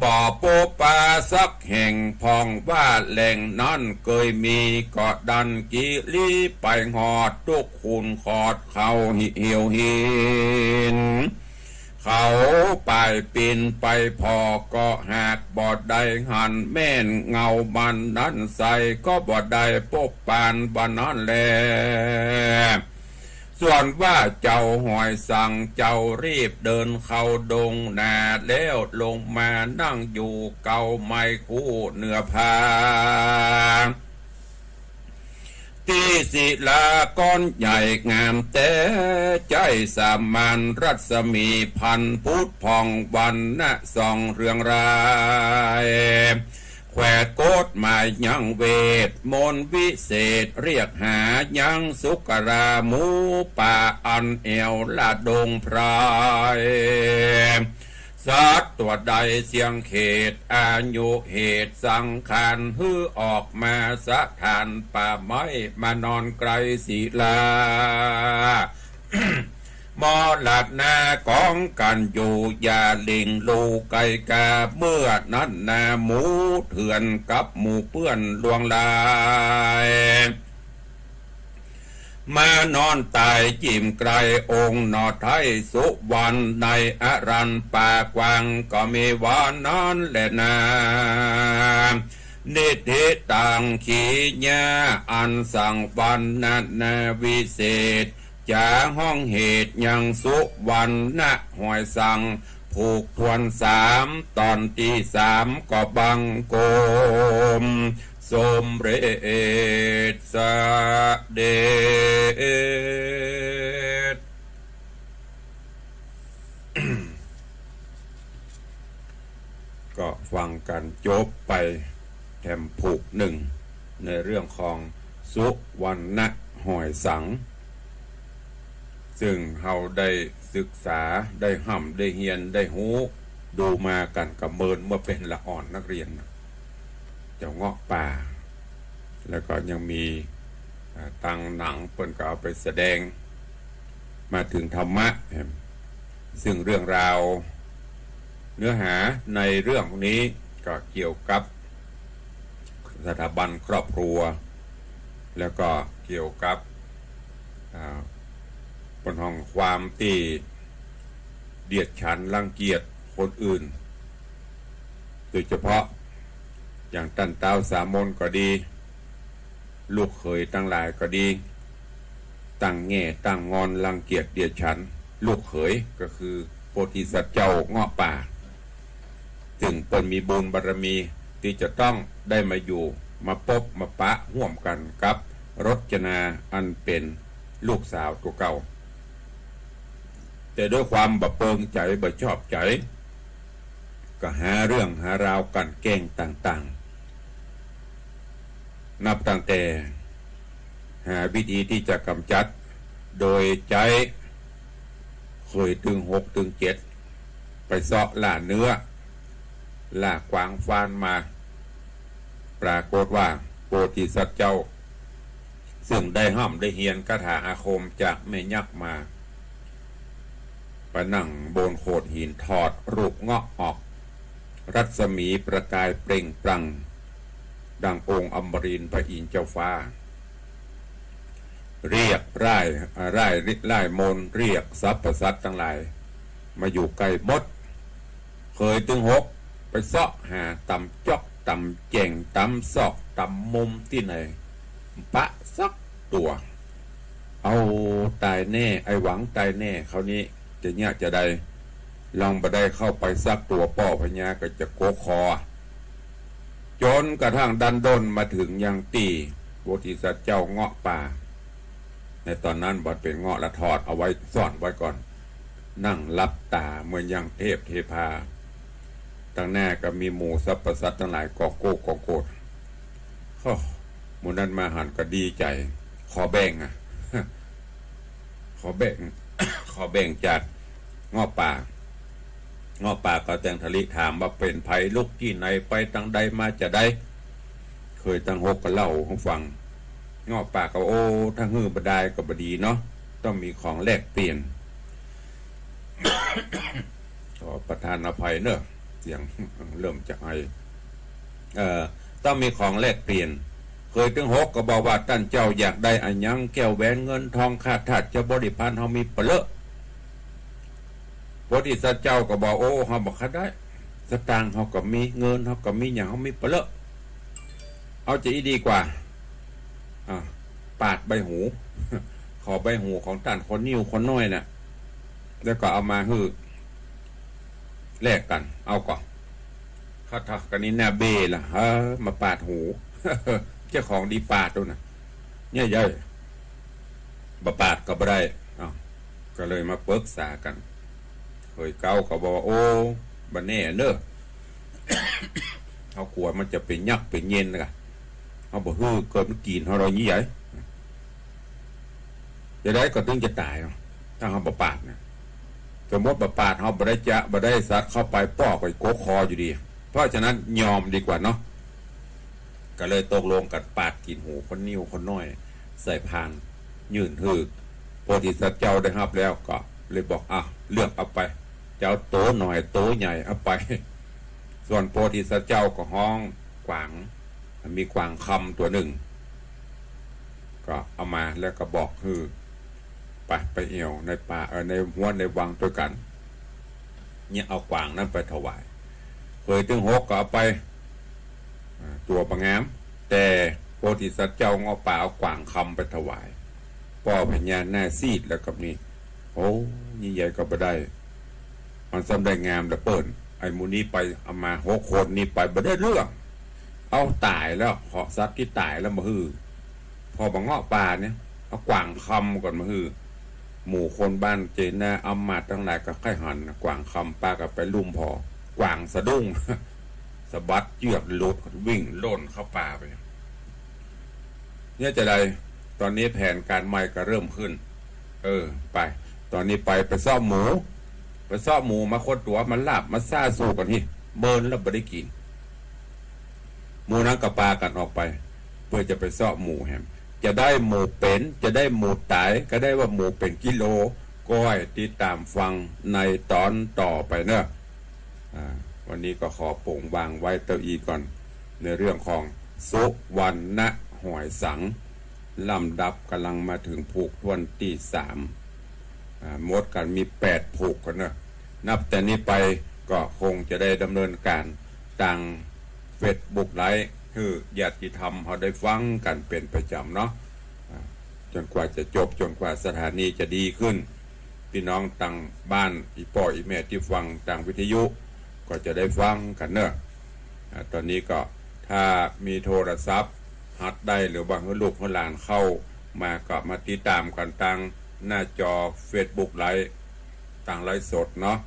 บ่ปบปาสักแห่ง พ่องว่าแหล่งนั้นเกยมี ก็ดันกิริไปฮอด ตุ๊กขุนขอดเขาหิเหี่ยวหิน เขาป่ายปี๋นไปผ่อ ก็หากบ่ได้หันแม่นเงามันนั้นใส ก็บ่ได้ปบปานบ่านั้นแล ส่วนว่าเจ้าหอยสัง เจ้ารีบเดินเข้าดงนา แล้วลงมานั่งอยู่เก๊าไม้คู่เหนือผา ตี้ศิลาก้อนใหญ่งามแต๊ ใจ๊สามัญรัศมีพันผุดผ่อง วรรณะส่องเรืองราย แขวดกฎหมายยังเวทมนต์วิเศษ เรียกหายังสุกราหมูป่า อันแอ่วละดงไพร สัตว์ตั๋วใดเสี่ยงเขต อายุเหตุสังขาร หื้อออกมาสถานป่าไม้ มานอนใก้ศิลา มรณะกองกั๋นอยู่ อย่าหลิ่งลู่ไกลกา เมื่อนั้นนาหมูเถื่อนกับหมู่เปื้อนลวงลาย มานอนต๋ายจิ่มใก้องค์หน่อไท้สุวรรณ ในอารันป่ากว้าง ก็มีว่านั้นแลนา นิทธิตัง ขีญา อันสั่งวรรณนาวิเศษ จ๋าฮ้องเหตุยังสุวรรณะหอยสัง ผูกถ้วนสาม ต๋อนตี้สามก็บังคมสมเร็จเสด็จ ก็ฟังกั๋นจบไปแถมผูกนึ่ง ในเรื่องของสุวรรณะหอยสัง ซึ่งเฮาได้ศึกษา ได้ฮ่ำ ได้เฮียน ได้ฮู้ ดูมากั๋นกำเมินเมื่อเป๋นละอ่อนนักเรียนน่ะ เจ้าเงาะป่า แล้วก็ยังมี อ่า ตังหนังเปิ้นก็เอาไปแสดง มาเถิงธรรมะ ซึ่งเรื่องราว เนื้อหาในเรื่องนี้ก็เกี่ยวกับสถาบันครอบครัว แล้วก็เกี่ยวกับ อ่า ปัญหาความตี้เดียดฉันรังเกียจคนอื่น โดยเฉพาะอย่างต้านต๊าวสามณก็ดี ลูกเขยตังหลายก็ดี ตั้งแง่ตั้งงอนรังเกียจเดียดฉัน ลูกเขยก็คือโพธิสัตว์เจ้าเงาะป่า ซึ่งเปิ้นมีบุญบารมีตี้จะต้องได้มาอยู่ มาปบมาปะฮ่วมกั๋นกับรจนาอันเป๋นลูกสาวตั๋วเก่า แต่ด้วยความบ่เปิงใจ๋ บ่ชอบใจ๋ ก็หาเรื่องหาราวกั๋นแกล้งต่างๆ นับตั้งแต่หาวิธีตี้จะก๋ำจัด โดยใจ๊เขยตึงหกตึงเจ็ด ไปเซาะล่าเนื้อ ล่ากวางฟานมา ปรากฏว่าโพธิสัตว์เจ้า ซึ่งได้ฮ่ำได้เฮียนคาถาอาคมจากแม่ยักษ์มา ไปนั่งบนโขดหิน ถอดรูปเงาะออก รัศมีประกายเปล่งปลั่ง ดังองค์อมรินทร์พระอินทร์เจ้าฟ้า เรียกร่าย อ่า ร่ายฤทธิ์ร่ายมนต์ เรียกสรรพสัตว์ตังหลาย มาอยู่ใก้หมด เขยตึงหกไปเซาะหาต๋ามจ๊อกต๋ามแจ่งต๋ามซอกต๋ามมุมตี้ไหน ปะสักตั๋ว เอาต๋ายแน่ ไอ้หวังต๋ายแน่ คราวนี้จะเยียะจาใด ลองบ่ได้เข้าไปสักตั๋ว ป้อพญาก็จะโกกคอ จ๋นกระทั่งดันด้นมาเถิงยังตี้โพธิสัตว์เจ้าเงาะป่า ในต๋อนนั้นบ่เป๋นเงาะละ ถอดเอาไว้ ซ่อนไว้ก่อน นั่งหลับต๋าเหมือนอย่างเทพเทพา ตังหน้าก็มีหมู่สรรพสัตว์ตังหลายกองโกกกองโกด โอ้ หมู่นั้นมาหันก็ดีใจ๋ ขอแบ่งอะ ขอแบ่ง ขอแบ่งจากเงาะป่า เงาะป่าก็แตงถะลิถามว่าเป๋นใผ ลุกตี้ไหน ไปตางใด มาจาใด เขยตึงหกก็เล่าหื้อฟัง เงาะป่าก็ โอ้ ถ้าหื้อบ่ดายก็บ่ดีเนาะ ต้องมีของแลกเปลี่ยน ขอประทานอภัยเน่อ เสียงเริ่มจะไอ เอ่อ ต้องมีของแลกเปลี่ยน เขยตึงหกก็บอกว่า ต้านเจ้าอยากได้อะหยัง แก้วแหวนเงินทอง ข้าทาสเจ้าบริพารเฮามีปะเลอะ โพธิสัตว์เจ้าก็บอก โอ้ เฮาบ่ค่อยได้ สตางค์เฮาก็มี เงินเฮาก็มี หยังเฮามีปะเลอะ เอาจาอี้ดีกว่า อ่ะ ปาดใบหู ขอใบหูของต้านคนนิ้วคนน้อยน่ะ แล้วก็เอามาหื้อ แลกกั๋น เอาก่อ ข้าทาสกั๋นนี่หน้าเบ้ละ เออ มาปาดหู เจ้าของดีปาดโตน่ะ เนี่ยเย้ย บ่ปาดก็บ่ได้ เอ้า ก็เลยมาปรึกษากั๋น เขยเก๊าก็บอกว่า โอ้ บ่แน่เน่อ เฮากลัวมันจะเป๋นยักษ์เป๋นเย็นน่ะ เฮาบ่หื้อเกิดมันกิ๋นเฮาดอก อี้ใหญ่ จาใดก็ตึงจะต๋ายเนาะ ถ้าเฮาบ่ปาดน่ะ สมมุติบ่ปาด เฮาบ่ได้จะ บ่ได้สัตว์เข้าไป ป้อก็โกกคออยู่ดี เพราะฉะนั้นยอมดีกว่าเนาะ ก็เลยตกลงกั๋นปาดกิ๋นหูคนนิ้วคนน้อย ใส่พาน ยื่นหื้อ โพธิสัตว์เจ้าได้ฮับแล้วก็เลยบอก อ่ะ เลือกเอาไป จะเอาโตน้อยโตใหญ่เอาไป ส่วนโพธิสัตว์เจ้าก็ฮ้องกวาง มีกวางคำตั๋วนึ่ง ก็เอามาแล้วก็บอกหื้อ ไป ไปแอ่วในป่า เอ่อ ในฮวนในวังตวยกั๋น เนี่ยเอากวางนั้นไปถวาย เขยตึงหกก็เอาไป อ่า ตั๋วบ่งาม แต่โพธิสัตว์เจ้าเงาะป่าเอากวางคำไปถวาย ป้อพญาหน้าซีดแล้วกับนี่ โอ้ อี้ใหญ่ก็บ่ได้ มันซ้ำได้งามเหลือเปิ้น ไอ้หมู่นี้ไป เอามาหกคนนี่ไปบ่ได้เรื่อง เอาต๋ายแล้ว ขอสัตว์ตี้ต๋ายแล้วมาหื้อ พอบ่าเงาะป่าเนี่ย เอากวางคำก่อนมาหื้อ หมู่คนบ้านเจนาอำมาตย์ตังหลายก็ใค่หัน กวางคำปากั๋นไปลุ่มผ่อ กวางสะดุ้ง สะบัดเจื้อกหลุด วิ่งล่นเข้าป่าไป เนี่ยจาใด ต๋อนนี้แผนก๋านใหม่ก็เริ่มขึ้น เออ ไป ต๋อนนี้ไป ไปเซาะหมู ไปเซาะหมูมาคนตั๋ว มาลาบ มาซ่าสู่กั๋น เฮ้ย เมินแล้วบ่ได้กิ๋น หมู่นั้นก็ปากั๋นออกไป เปื้อจะไปเซาะหมูแหม จะได้หมูเป๋น จะได้หมูต๋าย ก็ได้ว่าหมูเป๋นกิโล ก็ให้ติดต๋ามฟังในต๋อนต่อไปเน่อ อ่า วันนี้ก็ขอป๋งวางไว้เต้าอี้ก่อน ในเรื่องของสุวรรณหอยสัง ลำดับก๋ำลังมาเถิงผูกถ้วนตี้สาม อ่า หมดกั๋นมีแปดผูกก่อนเน่อ นับแต่นี้ไปก็คงจะได้ดำเนินก๋านตางเฟซบุ๊กไลฟ์ หื้อญาติธรรมเฮาได้ฟังกั๋นเป๋นประจ๋ำเนาะ อ่า จ๋นกว่าจะจบ จ๋นกว่าสถานีจะดีขึ้น ปี้น้องตางบ้าน อี่ป้ออี่แม่ตี้ฟังตางวิทยุ ก็จะได้ฟังกั๋นเน่อ อ่า ต๋อนนี้ก็ถ้ามีโทรศัพท์หัดได้ หรือว่าหื้อลูกหื้อหลานเข้ามาก็มาติดต๋ามกั๋นตางหน้าจอเฟซบุ๊กไลฟ์ ตางไลฟ์สดเนาะ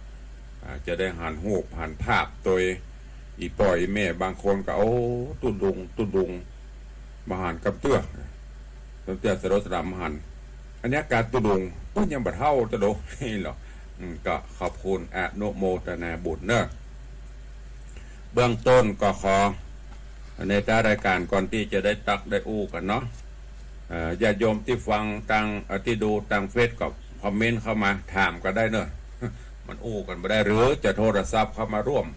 อ่า จะได้หันรูปหันภาพตวย อี่ป้ออี่แม่บางคนก็ โอ้ ตุ๊ลุง ตุ๊ลุง บ่หันกำเตื้อ กำเตื้อสะดดสะดำบ่หัน อันนี้ก๋านตุ๊ลุง เปิ้นยังบ่เฒ่าตะโด นี่เหรอ อืม ก็ขอบคุณ อนุโมทนาบุญเน่อ เบื้องต้นก็ขอ ในท้ายรายก๋านก่อนตี้จะได้ตักได้อู้กั๋นเนาะ เอ่อ ญาติโยมตี้ฟังตาง เอ่อ ตี้ดูตางเฟซก็คอมเมนต์เข้ามาถามก็ได้เน่อ มันอู้กั๋นบ่ได้ หรือจะโทรศัพท์เข้ามาร่วม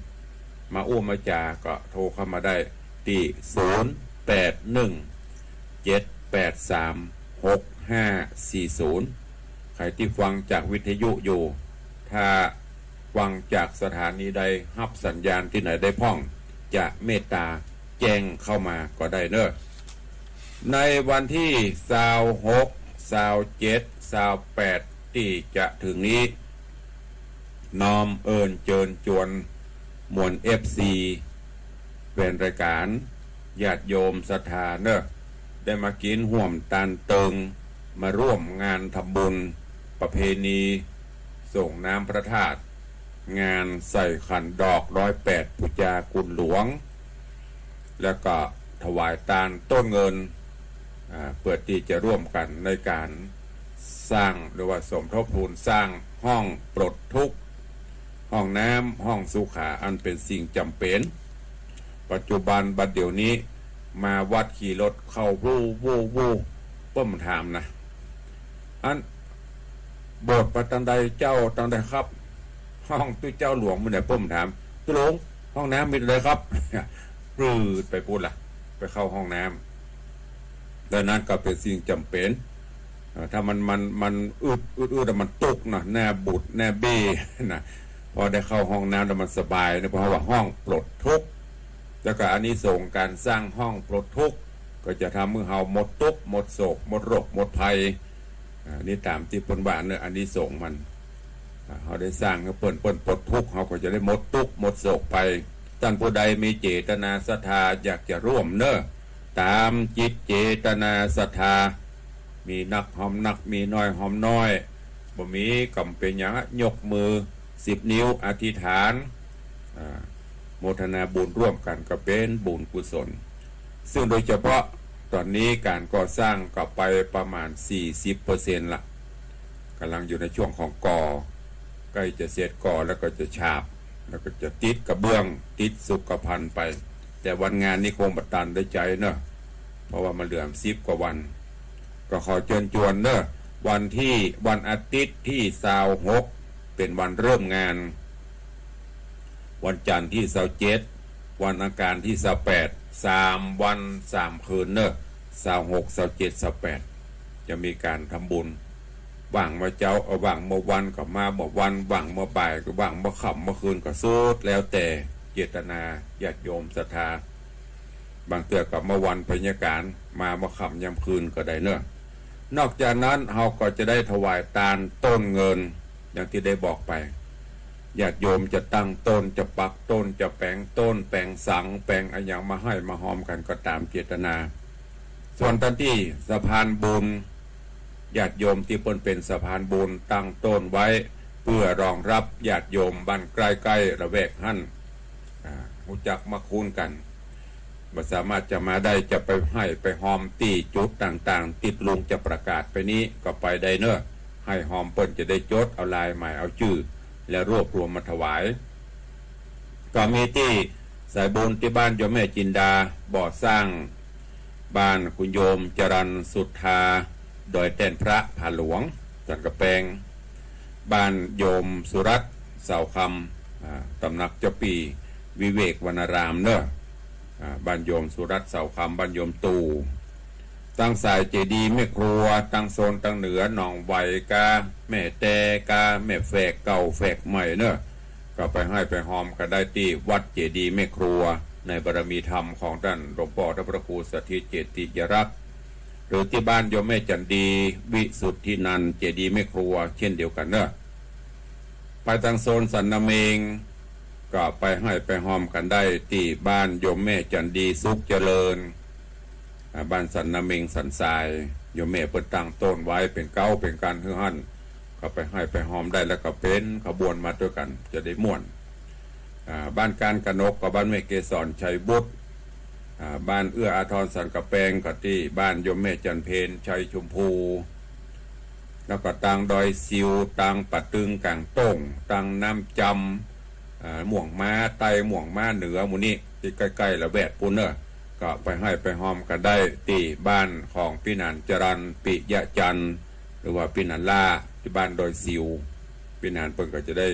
มาอู้มาจ๋าก็โทรเข้ามาได้ตี้ ศูนย์ แปด หนึ่ง เจ็ด แปด สาม หก ห้า สี่ ศูนย์ ใผตี้ฟังจากวิทยุอยู่ ถ้า ฟังจากสถานีใด ฮับสัญญาณตี้ไหนได้พ่อง จะเมตตาแจ้งเข้ามาก็ได้เนาะ ในวันตี้ซาวหก ซาวเจ็ด ซาวแปด ตี้จะเถิงนี้ น้อมเอิ้นเจิญจวนมวลเอฟซี แฟนรายก๋าน ญาติโยมศรัทธาเนาะ ได้มากิ๋นฮ่วมตานเติง มาร่วมงานทำบุญประเพณีส่งน้ำพระธาตุ งานใส่ขันดอกร้อยแปดปู๋จาคุณหลวง แล้วก็ถวายตานต้นเงิน อ่า เปื้อตี้จะร่วมกั๋นในก๋านสร้าง หรือว่าสมทบทุนสร้างห้องปลดทุกข์ ห้องน้ำ ห้องสุขา อันเป๋นสิ่งจ๋ำเป๋น ปัจจุบันบัดเดี๋ยวนี้ มาวัดขี่รถเข้า วู้ วู้ วู้ เปิ้นถามนะ อัน โบสถ์ไปตางใดเจ้า ตางใดครับ ห้องตุ๊เจ้าหลวงมีตางใด เปิ้นถาม ตุ๊ลุง ห้องน้ำมีตางใดครับ ปรืดไปปู๊นละ ไปเข้าห้องน้ำ ดังนั้นก็เป๋นสิ่งจ๋ำเป๋น เอ่อ ถ้ามัน มัน มันอึด อึด อึด แล้วมันตุ๊กข์นะ หน้าบูด หน้าเบ้นะ พอได้เข้าห้องน้ำแล้วมันสบายนะ เพราะว่าห้องปลดทุกข์ แล้วก็อานิสงส์ก๋านสร้างห้องปลดทุกข์ ก็จะทำหื้อเฮาหมดตุ๊กข์ หมดโศก หมดโรค หมดภัย อ่า นี่ต๋ามตี้เปิ้นว่าเนาะ อานิสงส์มัน อ่า เฮาได้สร้างหื้อเปิ้น เปิ้นปลดทุกข์ เฮาก็จะได้หมดตุ๊กข์ หมดโศกภัย ต้านผู้ใดมีเจตนาศรัทธาอยากจะร่วมเนาะ ต๋ามจิตเจตนาศรัทธา มีนักหอมนัก มีน้อยหอมน้อย บ่มีก็บ่เป๋นหยัง ยกมือสิบนิ้วอธิษฐาน อ่า โมทนาบุญร่วมกั๋นก็เป๋นบุญกุศล ซึ่งโดยเฉพาะต๋อนนี้ก๋านก่อสร้างก็ไปประมาณสี่สิบเปอร์เซ็นต์ละ ก่ำลังอยู่ในช่วงของก่อ ใก้จะเสร็จก่อแล้วก็จะฉาบ แล้วก็จะติดกระเบื้อง ติดสุขภัณฑ์ไป แต่วันงานนี้คงบ่ตันได้ใจ๊เนาะ เพราะว่ามันเหลือสิบกว่าวัน ก็ขอเจิญจวนเนาะ วันตี้ วันอาทิตย์ตี้ซาวหก เป๋นวันเริ่มงาน วันจันทร์ตี้ซาวเจ็ด วันอังคารตี้ซาวแปด สามวันสามคืนเนาะ ซาวหก ซาวเจ็ด ซาวแปด จะมีก๋านทำบุญ ว่างเมื่อเจ๊า เอ่อ ว่างเมื่อวันก็มาเมื่อวัน ว่างเมื่อบ่ายก็ ว่างเมื่อค่ำเมื่อคืนก็สุดแล้วแต่เจตนาญาติโยมศรัทธา บางเตื้อก็มาวันเพ็ญญาก๋าร มาเมื่อค่ำยามคืนก็ได้เนาะ นอกจากนั้นเฮาก็จะได้ถวายตานต้นเงิน อย่างตี้ได้บอกไป ญาติโยมจะตั้งต้น จะปักต้น จะแป๋งต้น แป๋งสัง แป๋งอะหยังมาห้อยมาฮอมกั๋นก็ต๋ามเจตนา ส่วนตานตี้สะพานบุญ ญาติโยมตี้เปิ้นเป๋นสะพานบุญตั้งต้นไว้ เปื้อรองรับญาติโยมบ้านใก้ๆ ละแวกหั้น อ่า ฮู้จักมาคูนกั๋น บ่สามารถจะมาได้ จะไปห้อยไปฮอมตี้จุดต่างๆ ตี้ลุงจะประกาศไปนี้ก็ไปได้เนาะ ห้อยฮอมเปิ้นจะได้จดเอาลายหมายเอาจื้อ แล้วรวบรวมมาถวาย ก็มีตี้สายบุญตี้บ้านโยมแม่จินดา บ่อสร้าง บ้านคุณโยมจรัญสุทธา ดอยแต้นพระผาหลวง สันกำแปง บ้านโยมสุรัตน์ เสาคำ อ่า ตำหนักเจ้าปี้วิเวกวรรณารามเนาะ อ่า บ้านโยมสุรัตน์ เสาคำ บ้านโยมตู่ ตางสายเจดีย์แม่ครัว ตางโซนตางเหนือ หนองไหวกา แม่แตกา แม่แฝกเก่าแฝกใหม่เนาะ ก็ไปห้อยไปฮอมกั๋นได้ตี้วัดเจดีย์แม่ครัว ในบารมีธรรมของต้านหลวงป้อต้านพระครูสถิตเจติยรักษ์ หรือตี้บ้านโยมแม่จันดี วิสุทธินันท์ เจดีย์แม่ครัว เช่นเดียวกั๋นเนาะ ไปตางโซนสันนาเมง ก็ไปห้อยไปฮอมกั๋นได้ตี้บ้านโยมแม่จันดี สุขเจริญ อ่า บ้านสันนาเมงสันทราย โยมแม่เปิ้นตั้งต้นไว้เป๋นเก๊าเป๋นกั๋นหื้อหั้น ก็ไปห้อยไปฮอมได้ แล้วก็เป๋นขบวนมาตวยกั๋น จะได้ม่วน อ่า บ้านกานกนกก็บ้านแม่เกสรชัยบุตร อ่า บ้านเอื้ออาทรสันกำแปงก็ตี้บ้านโยมแม่จันเพญชัยชมพู แล้วก็ตางดอยสิว ตางป่าตึงก๋างโต้ง ตางน้ำจำ อ่า ม่วงม้าใต้ ม่วงม้าเหนือ หมู่นี้ตี้ใก้ๆ ละแวกปู๊นเนาะ ก็ไปห้อยไปฮอมกั๋นได้ตี้บ้านของปี้หนานจรัญ ปิยะจันทร์ หรือว่าปี้หนานล่า ตี้บ้านดอยสิว ปี้หนานเปิ้นก็จะได้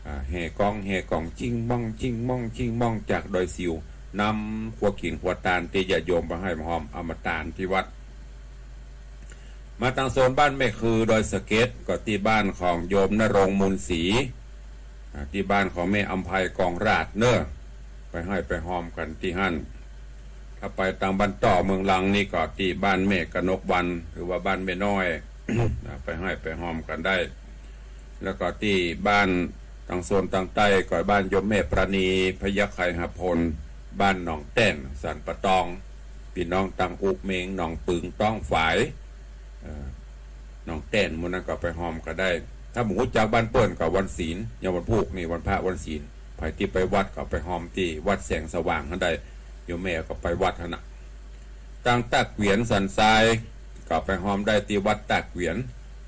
อ่า แห่กอง แห่กอง ชิ่งม่อง ชิ่งม่อง ชิ่งม่อง จากดอยสิว นำครัวกิ๋นครัวตานตี้ญาติโยมไปห้อยไปฮอมเอามาตานตี้วัด มาตางโซนบ้านแม่คือดอยสะเก็ด ก็ตี้บ้านของโยมณรงค์ มูลศรี อ่า ตี้บ้านของแม่อำไพกองราชเน่อ ไปฮ้อยไปฮอมกั๋นตี้หั้น ถ้าไปตางบ้านต่อเมืองลังนี่ก็ตี้บ้านแม่กนกวรรณ หรือว่าบ้านแม่น้อย อ่า ไปฮ้อยไปฮอมกั๋นได้ แล้วก็ตี้บ้านตางโซนตางใต้ก็บ้านโยมแม่ปราณี พยัคฆไคหพล บ้านหนองแต้น สันป่าตอง ปี้น้องตางอุเมง หนองปึ๋ง ต้องฝาย เอ่อ หนองแต้น หมู่นั้นก็ไปฮอมกั๋นได้ ถ้าบ่ฮู้จักบ้านเปิ้นก็วันศีล ยามวันพูกนี่ วันพระวันศีล ใผตี้ไปวัดก็ไปฮอมตี้วัดแสงสว่างหั้นได้ โยมแม่ก็ไปวัดหั้นน่ะ ตางตาเกวียนสันทรายก็ไปฮอมได้ตี้วัดตาเกวียน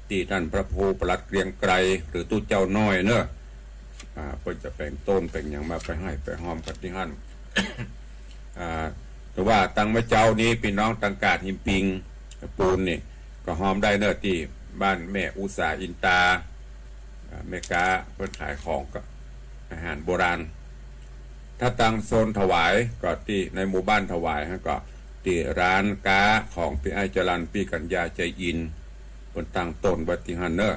ตี้ต้านพระครูปลัดเกรียงไกร หรือตุ๊เจ้าน้อยเน่อ อ่า เปิ้นจะแป๋งโต๊นแป๋งหยังมาไปฮ้อยไปฮอมกั๋นตี้หั้น อ่า แต่ว่าตางแม่เจ๊านี้ปี้น้องตางกาดหินปิงปูนนี่ ก็ฮอมได้เน่อตี้บ้านแม่อุสาอินตา อ่า แม่ก๊าเปิ้นขายของก็อาหารโบราณ ถ้าตางโซนถวายก็ตี้ในหมู่บ้านถวายหั้นก็ตี้ร้านก๊าของปี้อ้ายจรัญ ปี้กัญญา ใจอิน เปิ้นตั้งโต๊นไว้ตี้หั้นเน่อ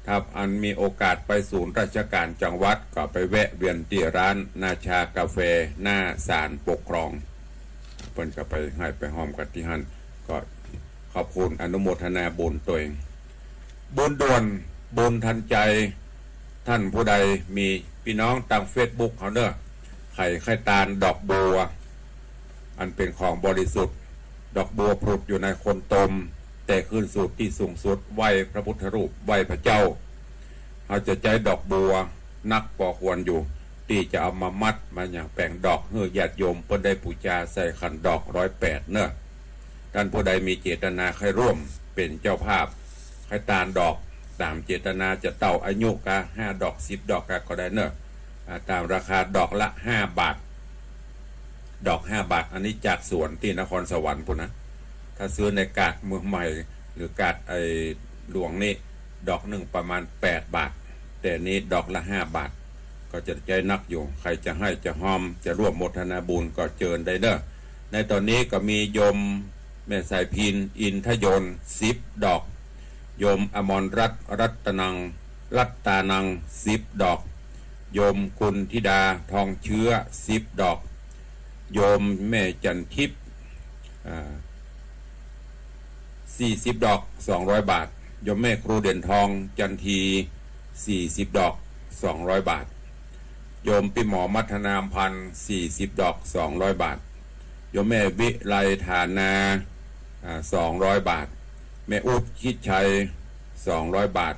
ถ้าอันมีโอกาสไปศูนย์ราชการจังหวัดก็ไปแวะเวียนตี้ร้านนาชากาแฟหน้าศาลปกครอง เปิ้นก็ไปฮ้อยไปฮอมกั๋นตี้หั้น ก็ขอบคุณอนุโมทนาบุญตวย บุญด่วน บุญทันใจ ต้านผู้ใดมีปี้น้องตางเฟซบุ๊กเฮาเน่อ ใผใค่ตานดอกบัว อันเป๋นของบริสุทธิ์ ดอกบัวผุดอยู่ในโคนตม แต่ขึ้นสู่ตี้สูงสุด ไหว้พระพุทธรูป ไหว้พระเจ้า เฮาจะใจ๊ดอกบัวนักปอควรอยู่ ตี้จะเอามามัดมาหยังแป๋งดอกหื้อญาติโยมเปิ้นได้ปู๋จาใส่ขันดอกร้อยแปดเน่อ ต้านผู้ใดมีเจตนาใค่ร่วมเป๋นเจ้าภาพ ใค่ตานดอก ต๋ามเจตนาจะเต้าอายุกา ห้าดอก สิบดอกกาก็ได้เน่อ อ่า ต๋ามราคาดอกละห้าบาท ดอกห้าบาท อันนี้จากสวนตี้นครสวรรค์ปู้นนะ ถ้าซื้อในกาดเมืองใหม่ หรือกาดไอ้หลวงนี่ ดอกนึ่งประมาณแปดบาท แต่นี้ดอกละห้าบาท ก็จะใจ๊นักอยู่ ใผจะฮ้อยจะฮอม จะร่วมโมทนาบุญก็เจิญได้เน่อ ในต๋อนนี้ก็มีโยมแม่สายพิณ อินทยนต์ สิบดอก โยมอมรรัตน์ รัตนัง รัตตานัง สิบดอก โยมกุลธิดา ทองเชื้อ สิบดอก โยมแม่จันทิพย์ อ่า สี่สิบดอก สองร้อยบาท โยมแม่ครูเด่นทอง จันที สี่สิบดอก สองร้อยบาท โยมปี้หมอมัทนามพันธ์ สี่สิบดอก สองร้อยบาท โยมแม่วิไลฐานา อ่า สองร้อยบาท แม่อุ๊ด ชิดชัย สองร้อยบาท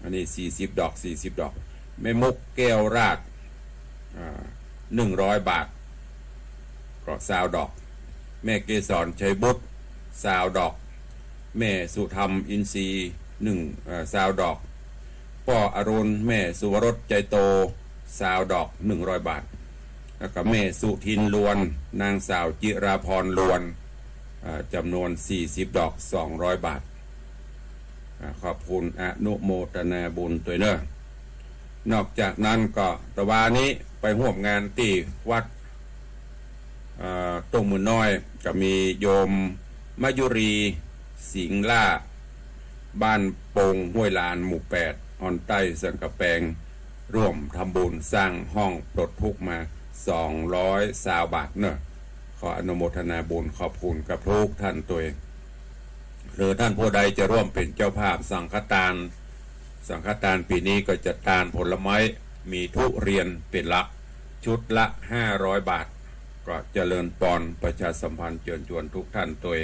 อันนี้ สี่สิบดอก สี่สิบดอก แม่มุก แก้วราช อ่า หนึ่งร้อยบาท ก็ซาวดอก แม่เกสร ชัยบุตร ซาวดอก แม่สุธรรม อินทรีย์ หนึ่ง เอ่อ ซาวดอก ป้ออรุณ แม่สุวรส ใจโต ซาวดอก หนึ่งร้อยบาท แล้วก็แม่สุทิน ลวน นางสาวจิราพร ลวน เอ่อ จ๋ำนวน สี่สิบดอก สองร้อยบาท อ่า ขอบคุณอนุโมทนาบุญตวยเน่อ นอกจากนั้นก็ตะวานี้ไปฮ่วมงานตี้วัด เอ่อ ต้งหมื่นน้อย ก็มีโยมมะยุรี สิงห์ล่า บ้านปงห้วยลาน หมู่แปด อ่อนใต้ สันกำแปง ร่วมทำบุญสร้างห้องปลดทุกข์มา สองร้อยซาวบาทเน่อ ขออนุโมทนาบุญขอบคุณกับทุกท่านตวย หรือท่านผู้ใดจะร่วมเป็นเจ้าภาพสังฆทาน สังฆทานปี๋นี้ก็จะตานผลไม้ มีทุเรียนเป็นหลัก ชุดละห้าร้อยบาท ก็เจริญปอนประชาสัมพันธ์เจิญจวนทุกท่านตวย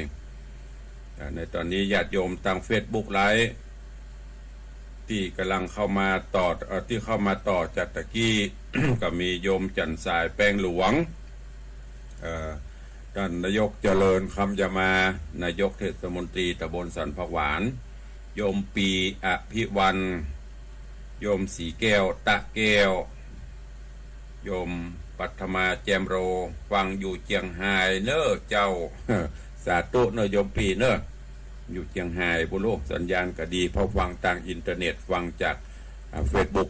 อ่า ในต๋อนนี้ญาติโยมตางเฟซบุ๊กไลฟ์ ตี้ก่ำลังเข้ามาต่อ เอ่อ ตี้เข้ามาต่อจากตะกี้ ก็มีโยมจันทร์สาย แป้งหลวง เอ่อ ต้านนายกเจริญ คำยามา นายกเทศมนตรีตำบลสันผักหวาน โยมปี อภิวัลย์ โยมศรีแก้ว ตะแก้ว โยมปัทมา แจ่มโร ฟังอยู่เจียงฮายเน่อเจ้า สาธุเน่อโยมปีเน่อ อยู่เจียงฮายปู้นลูก สัญญาณก็ดี เพราะฟังตางอินเทอร์เน็ต ฟังจาก อ่า เฟซบุ๊ก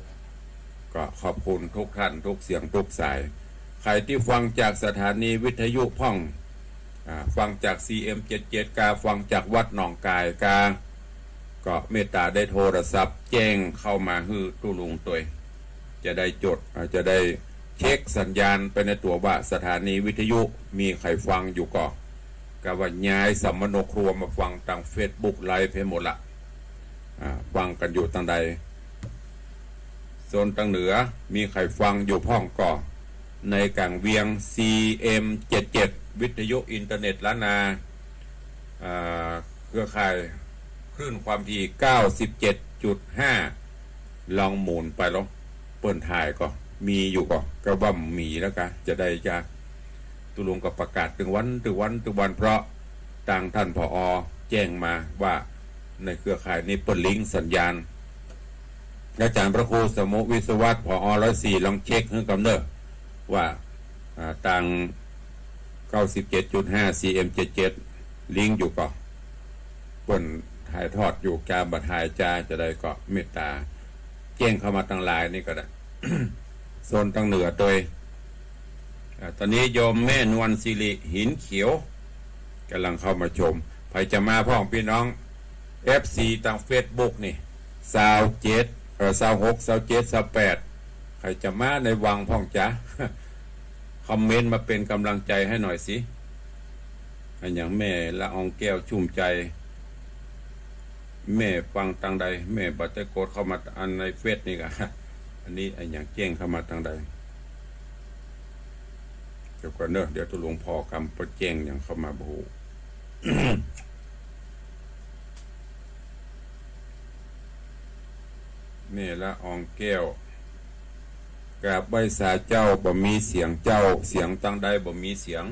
ก็ขอบคุณทุกท่าน ทุกเสียง ทุกสาย ใผตี้ฟังจากสถานีวิทยุพ่อง อ่า ฟังจาก ซีเอ็ม เจ็ดเจ็ด กา ฟังจากวัดหนองกายกา ก็เมตตาได้โทรศัพท์แจ้งเข้ามาหื้อตุ๊ลุงตวย จะได้จด อ่า จะได้เช็คสัญญาณไปในตั๋วว่าสถานีวิทยุมีใผฟังอยู่ก่อ กาว่าย้ายสัมมโนครัวมาฟังตางเฟซบุ๊กไลฟ์ไปหมดละ อ่า ฟังกั๋นอยู่ตางใด โซนตางเหนือมีใผฟังอยู่พ่องก่อ ในก๋างเวียง ซีเอ็มเจ็ดเจ็ด วิทยุอินเทอร์เน็ตล้านนา อ่า เครือข่ายคลื่นความถี่ เก้าสิบเจ็ดจุดห้า ลองหมุนไปลอง เปิ้นถ่ายก่อ มีอยู่ก่อ กาว่ามีแล้วกา จะได้จะ ตุ๊ลุงก็ประกาศตึงวัน ตึงวัน ตึงวัน เพราะตางต้าน ผอ แจ้งมาว่าในเครือข่ายนี้เปิ้นลิงก์สัญญาณ อาจ๋ารย์พระครูสมุวิศวัตร ผอ ร้อยสี่ ลองเช็คหื้อกำเน่อว่า อ่า ตาง เก้าสิบเจ็ดจุดห้า ซีเอ็มเจ็ดเจ็ด ลิงก์อยู่ก่อ เปิ้นถ่ายทอดอยู่กา บ่ถ่ายจา จะได้ก็เมตต๋าแจ้งเข้ามาตางไลน์นี่ก็ได้ โซนตางเหนือตวย อ่า ต๋อนนี้โยมแม่นวลสิริ หินเขียว ก่ำลังเข้ามาชม ใผจะมาพ่องปี้น้อง เอฟซี ตางเฟซบุ๊กนี่ ซาวเจ็ด เอ่อ ซาวหก ซาวเจ็ด ซาวแปด ใผจะมาในวังพ่องจ๊ะ คอมเมนต์มาเป๋นก๋ำลังใจ๋หื้อหน่อยสิ อะหยังแม่ละอองแก้วชุ่มใจ๋ แม่ฟังตางใด แม่บ่ได้กดเข้ามาอันในเฟซนี่กา อันนี้อะหยังแจ้งเข้ามาตางใด เดี๋ยวก่อนเน่อ เดี๋ยวตุ๊ลุงผ่อกำเปิ้นแจ้งหยังเข้ามาบ่ฮู้ แม่ละอองแก้ว กราบไหว้สาเจ้า บ่มีเสียงเจ้า เสียงตางใดบ่มีเสียง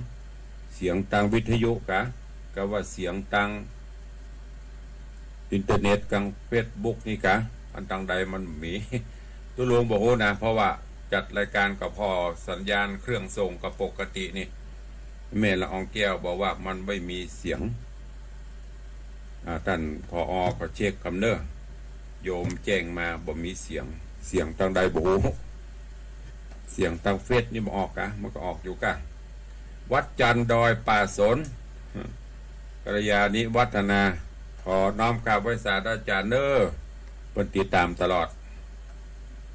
เสียงตางวิทยุกา กาว่าเสียงตางอินเทอร์เน็ต ตางเฟซบุ๊กนี่กา อันตางใดมันมี ตุ๊ลุงบ่ฮู้นะ เพราะว่าจัดรายก๋านก็ผ่อสัญญาณเครื่องส่งก็ปกตินี่ แม่ละอองแก้วบอกว่ามันไม่มีเสียง อ่า ต้าน ผอ ก็เช็คกำเน่อ โยมแจ้งมาบ่มีเสียง เสียงตางใดบ่ฮู้ เสียงตางเฟซนี่บ่ออกกา มันก็ออกอยู่กา วัดจันทน์ดอยป่าสน กัลยาณิวัฒนา ขอน้อมกราบไหว้สาอาจ๋ารย์เน่อ เปิ้นติดต๋ามตลอด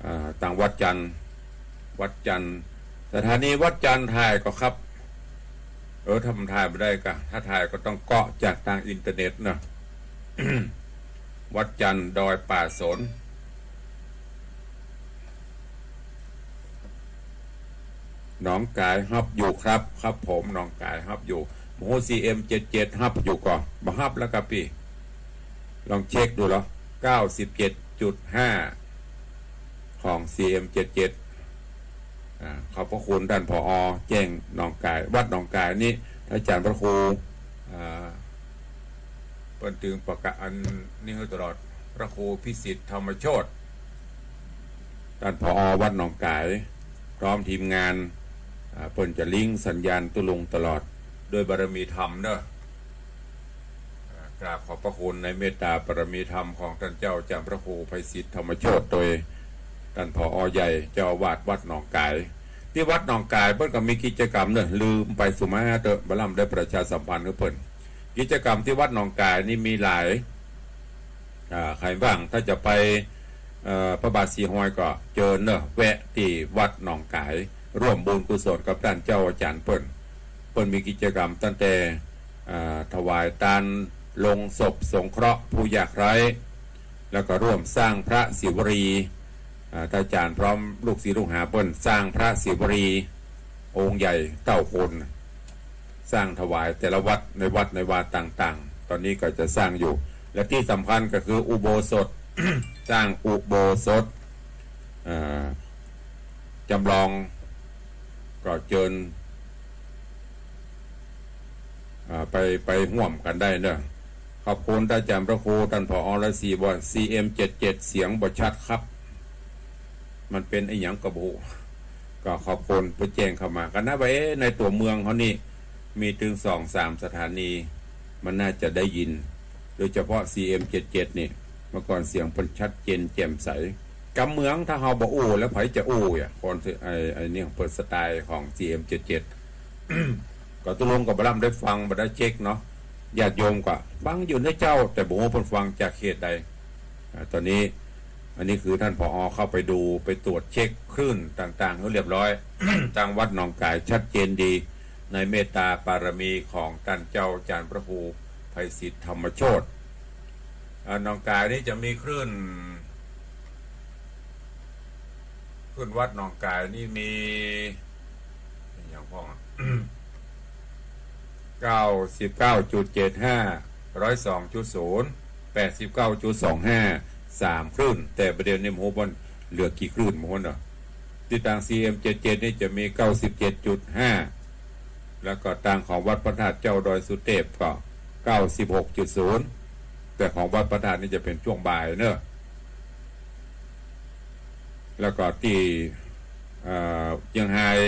อ่า ตางวัดจันทน์ วัดจันทน์ สถานีวัดจันทน์ถ่ายก่อครับ เออ ถ้ามันถ่ายบ่ได้กา ถ้าถ่ายก็ต้องเกาะจากตางอินเทอร์เน็ตเนาะ วัดจันทน์ดอยป่าสน หนองก๋ายฮับอยู่ครับ ครับผม หนองก๋ายฮับอยู่ บ่ฮู้ ซีเอ็มเจ็ดเจ็ด ฮับอยู่ก่อ บ่ฮับแล้วกาปี้ ลองเช็คดูเหรอ เก้าสิบเจ็ดจุดห้า ของ ซีเอ็มเจ็ดเจ็ด อ่า ขอบพระคุณต้าน ผอ แจ้งหนองก๋าย วัดหนองก๋ายนี่ อาจ๋ารย์พระครู อ่า เปิ้นตึงประกาศอันนี้หื้อตลอด พระครูพิสิทธิ์ธรรมโชติ ต้าน ผอ วัดหนองก๋าย พร้อมทีมงาน อ่า เปิ้นจะลิงก์สัญญาณตุ๊ลุงตลอด ด้วยบารมีธรรมเนาะ อ่า กราบขอบพระคุณในเมตตาบารมีธรรมของต้านเจ้าอาจ๋ารย์พระครูไพศิษฐธรรมโชติ โดยต้าน ผอ ใหญ่ เจ้าอาวาสวัดหนองก๋าย ตี้วัดหนองก๋ายเปิ้นก็มีกิจกรรมเนาะ ลืมไปสุมาเต๊อะ บ่ล้ำได้ประชาสัมพันธ์หื้อเปิ้น กิจกรรมตี้วัดหนองก๋ายนี่มีหลาย อ่า ใผว่างถ้าจะไป เอ่อ พระบาทสีหอยก็เจิญเนาะ แวะตี้วัดหนองก๋าย ร่วมบุญกุศลกับต้านเจ้าอาจ๋ารย์เปิ้น เปิ้นมีกิจกรรมตั้งแต่ อ่า ถวายตานโลงศพสงเคราะห์ผู้ยากไร้ แล้วก็ร่วมสร้างพระศิวลี อ่า ต้านอาจ๋ารย์พร้อมลูกศิษย์ลูกหาเปิ้นสร้างพระศิวลีองค์ใหญ่เต้าคน สร้างถวายแต่ละวัดในวัดในวาต่างๆ ต๋อนนี้ก็จะสร้างอยู่ และตี้สำคัญก็คืออุโบสถ สร้างอุโบสถ อ่า จำลอง ก็เจิญ อ่า ไป ไปฮ่วมกั๋นได้เนาะ ขอบคุณต้านอาจ๋ารย์พระครู ต้าน ผอ ร้อยสี่ ว่า ซีเอ็มเจ็ดเจ็ด เสียงบ่ชัดครับ มันเป๋นอะหยังก็บ่ฮู้ ก็ขอบคุณเปิ้นแจ้งเข้ามา ก็นับว่า เอ๊ะ ในตั๋วเมืองเฮานี่ มีตึงสองสามสถานี มันน่าจะได้ยิน โดยเฉพาะ ซีเอ็มเจ็ดเจ็ด นี่ เมื่อก่อนเสียงเปิ้นชัดเจนแจ่มใส กำเมืองถ้าเฮาบ่อู้แล้วใผจะอู้อ่ะ คนที่ ไอ้ ไอ้นี่ของเปิ้น สไตล์ของ ซีเอ็มเจ็ดเจ็ด ก็ตุ๊ลุงก็บ่ล้ำได้ฟัง บ่ได้เช็คเนาะ ญาติโยมก็ฟังอยู่นะเจ้า แต่บ่ฮู้เปิ้นฟังจากเขตใด อ่า ต๋อนนี้ อันนี้คือต้าน ผอ เข้าไปดู ไปตรวจเช็คคลื่นต่างๆ หื้อเรียบร้อย ตางวัดหนองก๋ายชัดเจนดี ในเมตตาปารมีของต้านเจ้าอาจ๋ารย์พระครูไพศิษฐธรรมโชติ อ่า หนองก๋ายนี่จะมีคลื่น คลื่นวัดหนองก๋ายนี่มี อย่างพ่องอะ เก้าสิบเก้าจุดเจ็ดห้า ร้อยสองจุดศูนย์ แปดสิบเก้าจุดสองห้า สามคลื่น แต่ประเดี๋ยวนี้บ่ฮู้ว่าเหลือกี่คลื่นบ่ฮู้เนาะ ตี้ตาง ซีเอ็มเจ็ดเจ็ด นี่จะมี เก้าสิบเจ็ดจุดห้า แล้วก็ตางของวัดพระธาตุเจ้าดอยสุเทพก็ เก้าสิบหกจุดศูนย์ แต่ของวัดพระธาตุนี่จะเป๋นช่วงบ่ายเนาะ แล้วก็ตี้ เอ่อ เจียงฮาย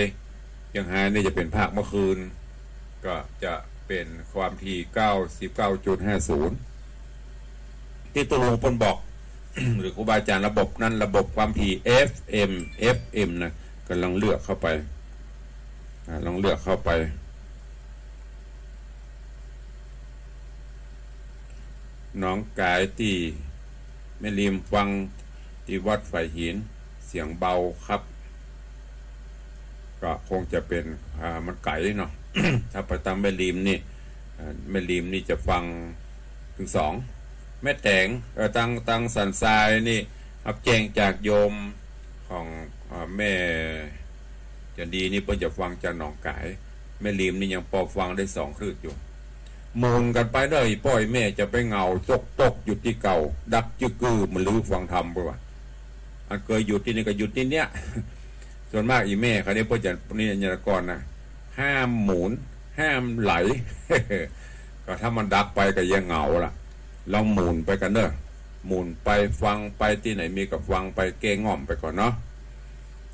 เจียงฮายนี่จะเป๋นภาคเมื่อคืน ก็จะเป๋นความถี่ เก้าสิบเก้าจุดห้าศูนย์ ตี้ตุ๊ลุงเปิ้นบอก หรือครูบาอาจ๋ารย์ระบบนั้น ระบบความถี่ เอฟเอ็ม เอฟเอ็ม นะ ก็ลองเลือกเข้าไป อ่า ลองเลือกเข้าไป หนองก๋ายตี้แม่ริมฟังตี้วัดฝายหิน เสียงเบาครับ ก็คงจะเป๋น อ่า มันไก๋เนาะ ถ้าไปตางแม่ริมนี่ อ่า แม่ริมนี่จะฟังเถิงสอง แม่แต๋ง เอ่อ ตาง ตางสันทรายนี่ ฮับแจ้งจากโยมของ อ่า แม่จันดีนี่เปิ้นจะฟังจากหนองก๋าย แม่ริมนี่ยังปอฟังได้สองคลื่นอยู่ หมุนกั๋นไปเน่อ อี่ป้ออี่แม่จะไปเหงาจกปกอยู่ตี้เก่า ดักจึกกื้อบ่าลือฟังธรรมเปิ้นว่า อันเกยหยุดตี้นี่ก็หยุดตี้เนี้ย ส่วนมากอี่แม่เขาเนี่ยเปิ้นจะนี่ยายก่อนนะ ห้ามหมุน ห้ามไหล ก็ถ้ามันดักไปก็อย่าเหงาละ ลองหมุนไปกั๋นเน่อ หมุนไปฟังไป ตี้ไหนมีก็ฟังไป แก้ง่อมไปก่อนเนาะ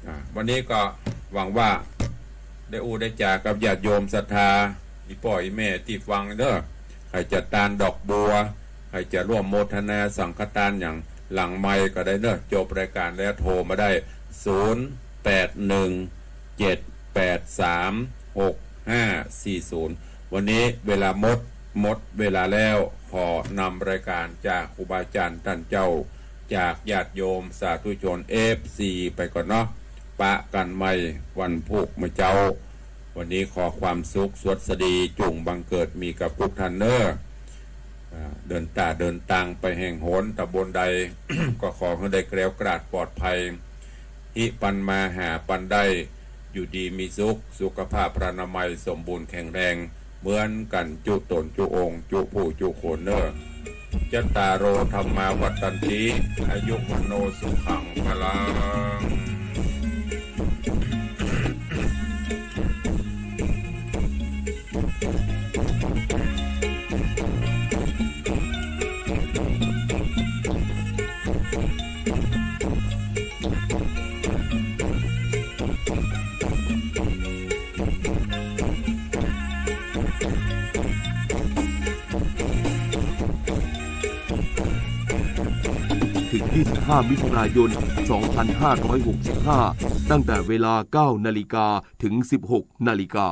อ่า วันนี้ก็หวังว่าได้อู้ได้จ๋ากับญาติโยมศรัทธา อี่ป้ออี่แม่ตี้ฟังเน่อ ใผจะตานดอกบัว ใผจะร่วมโมทนาสังฆตานอย่างหลังไมค์ก็ได้เน่อ จบรายการแล้วโทรมาได้ ศูนย์แปดหนึ่ง เจ็ดแปดสาม หกห้าสี่ศูนย์ วันนี้เวลาหมด หมดเวลาแล้ว ขอนำรายการจากครูบาอาจ๋ารย์ต้านเจ้า จากญาติโยมสาธุชน เอฟซี ไปก่อนเนาะ ปะกั๋นใหม่วันพูกเมื่อเจ๊า วันนี้ขอความสุขสวัสดีจุ่งบังเกิดมีกับกู้ต้านเน่อ อ่า เดินต๋าเดินตางไปแห่งหนต๋ำบลใด ก็ขอหื้อได้แคล้วคลาดปลอดภัย หิปันมาหาปันได้ อยู่ดีมีสุข สุขภาพพรรณนามัยสมบูรณ์แข็งแรง เหมือนกั๋นจุ๊ต๋นจุ๊องค์ จุ๊ผู้จุ๊คนเน่อ จัตตาโร ธัมมา วัฑฒันติ อายุ วัณโณ สุขัง พลัง ถึงยี่สิบห้า มิถุนายน สองพันห้าร้อยหกสิบห้า ตั้งแต่เวลา เก้านาฬิกา ถึง สิบหกนาฬิกา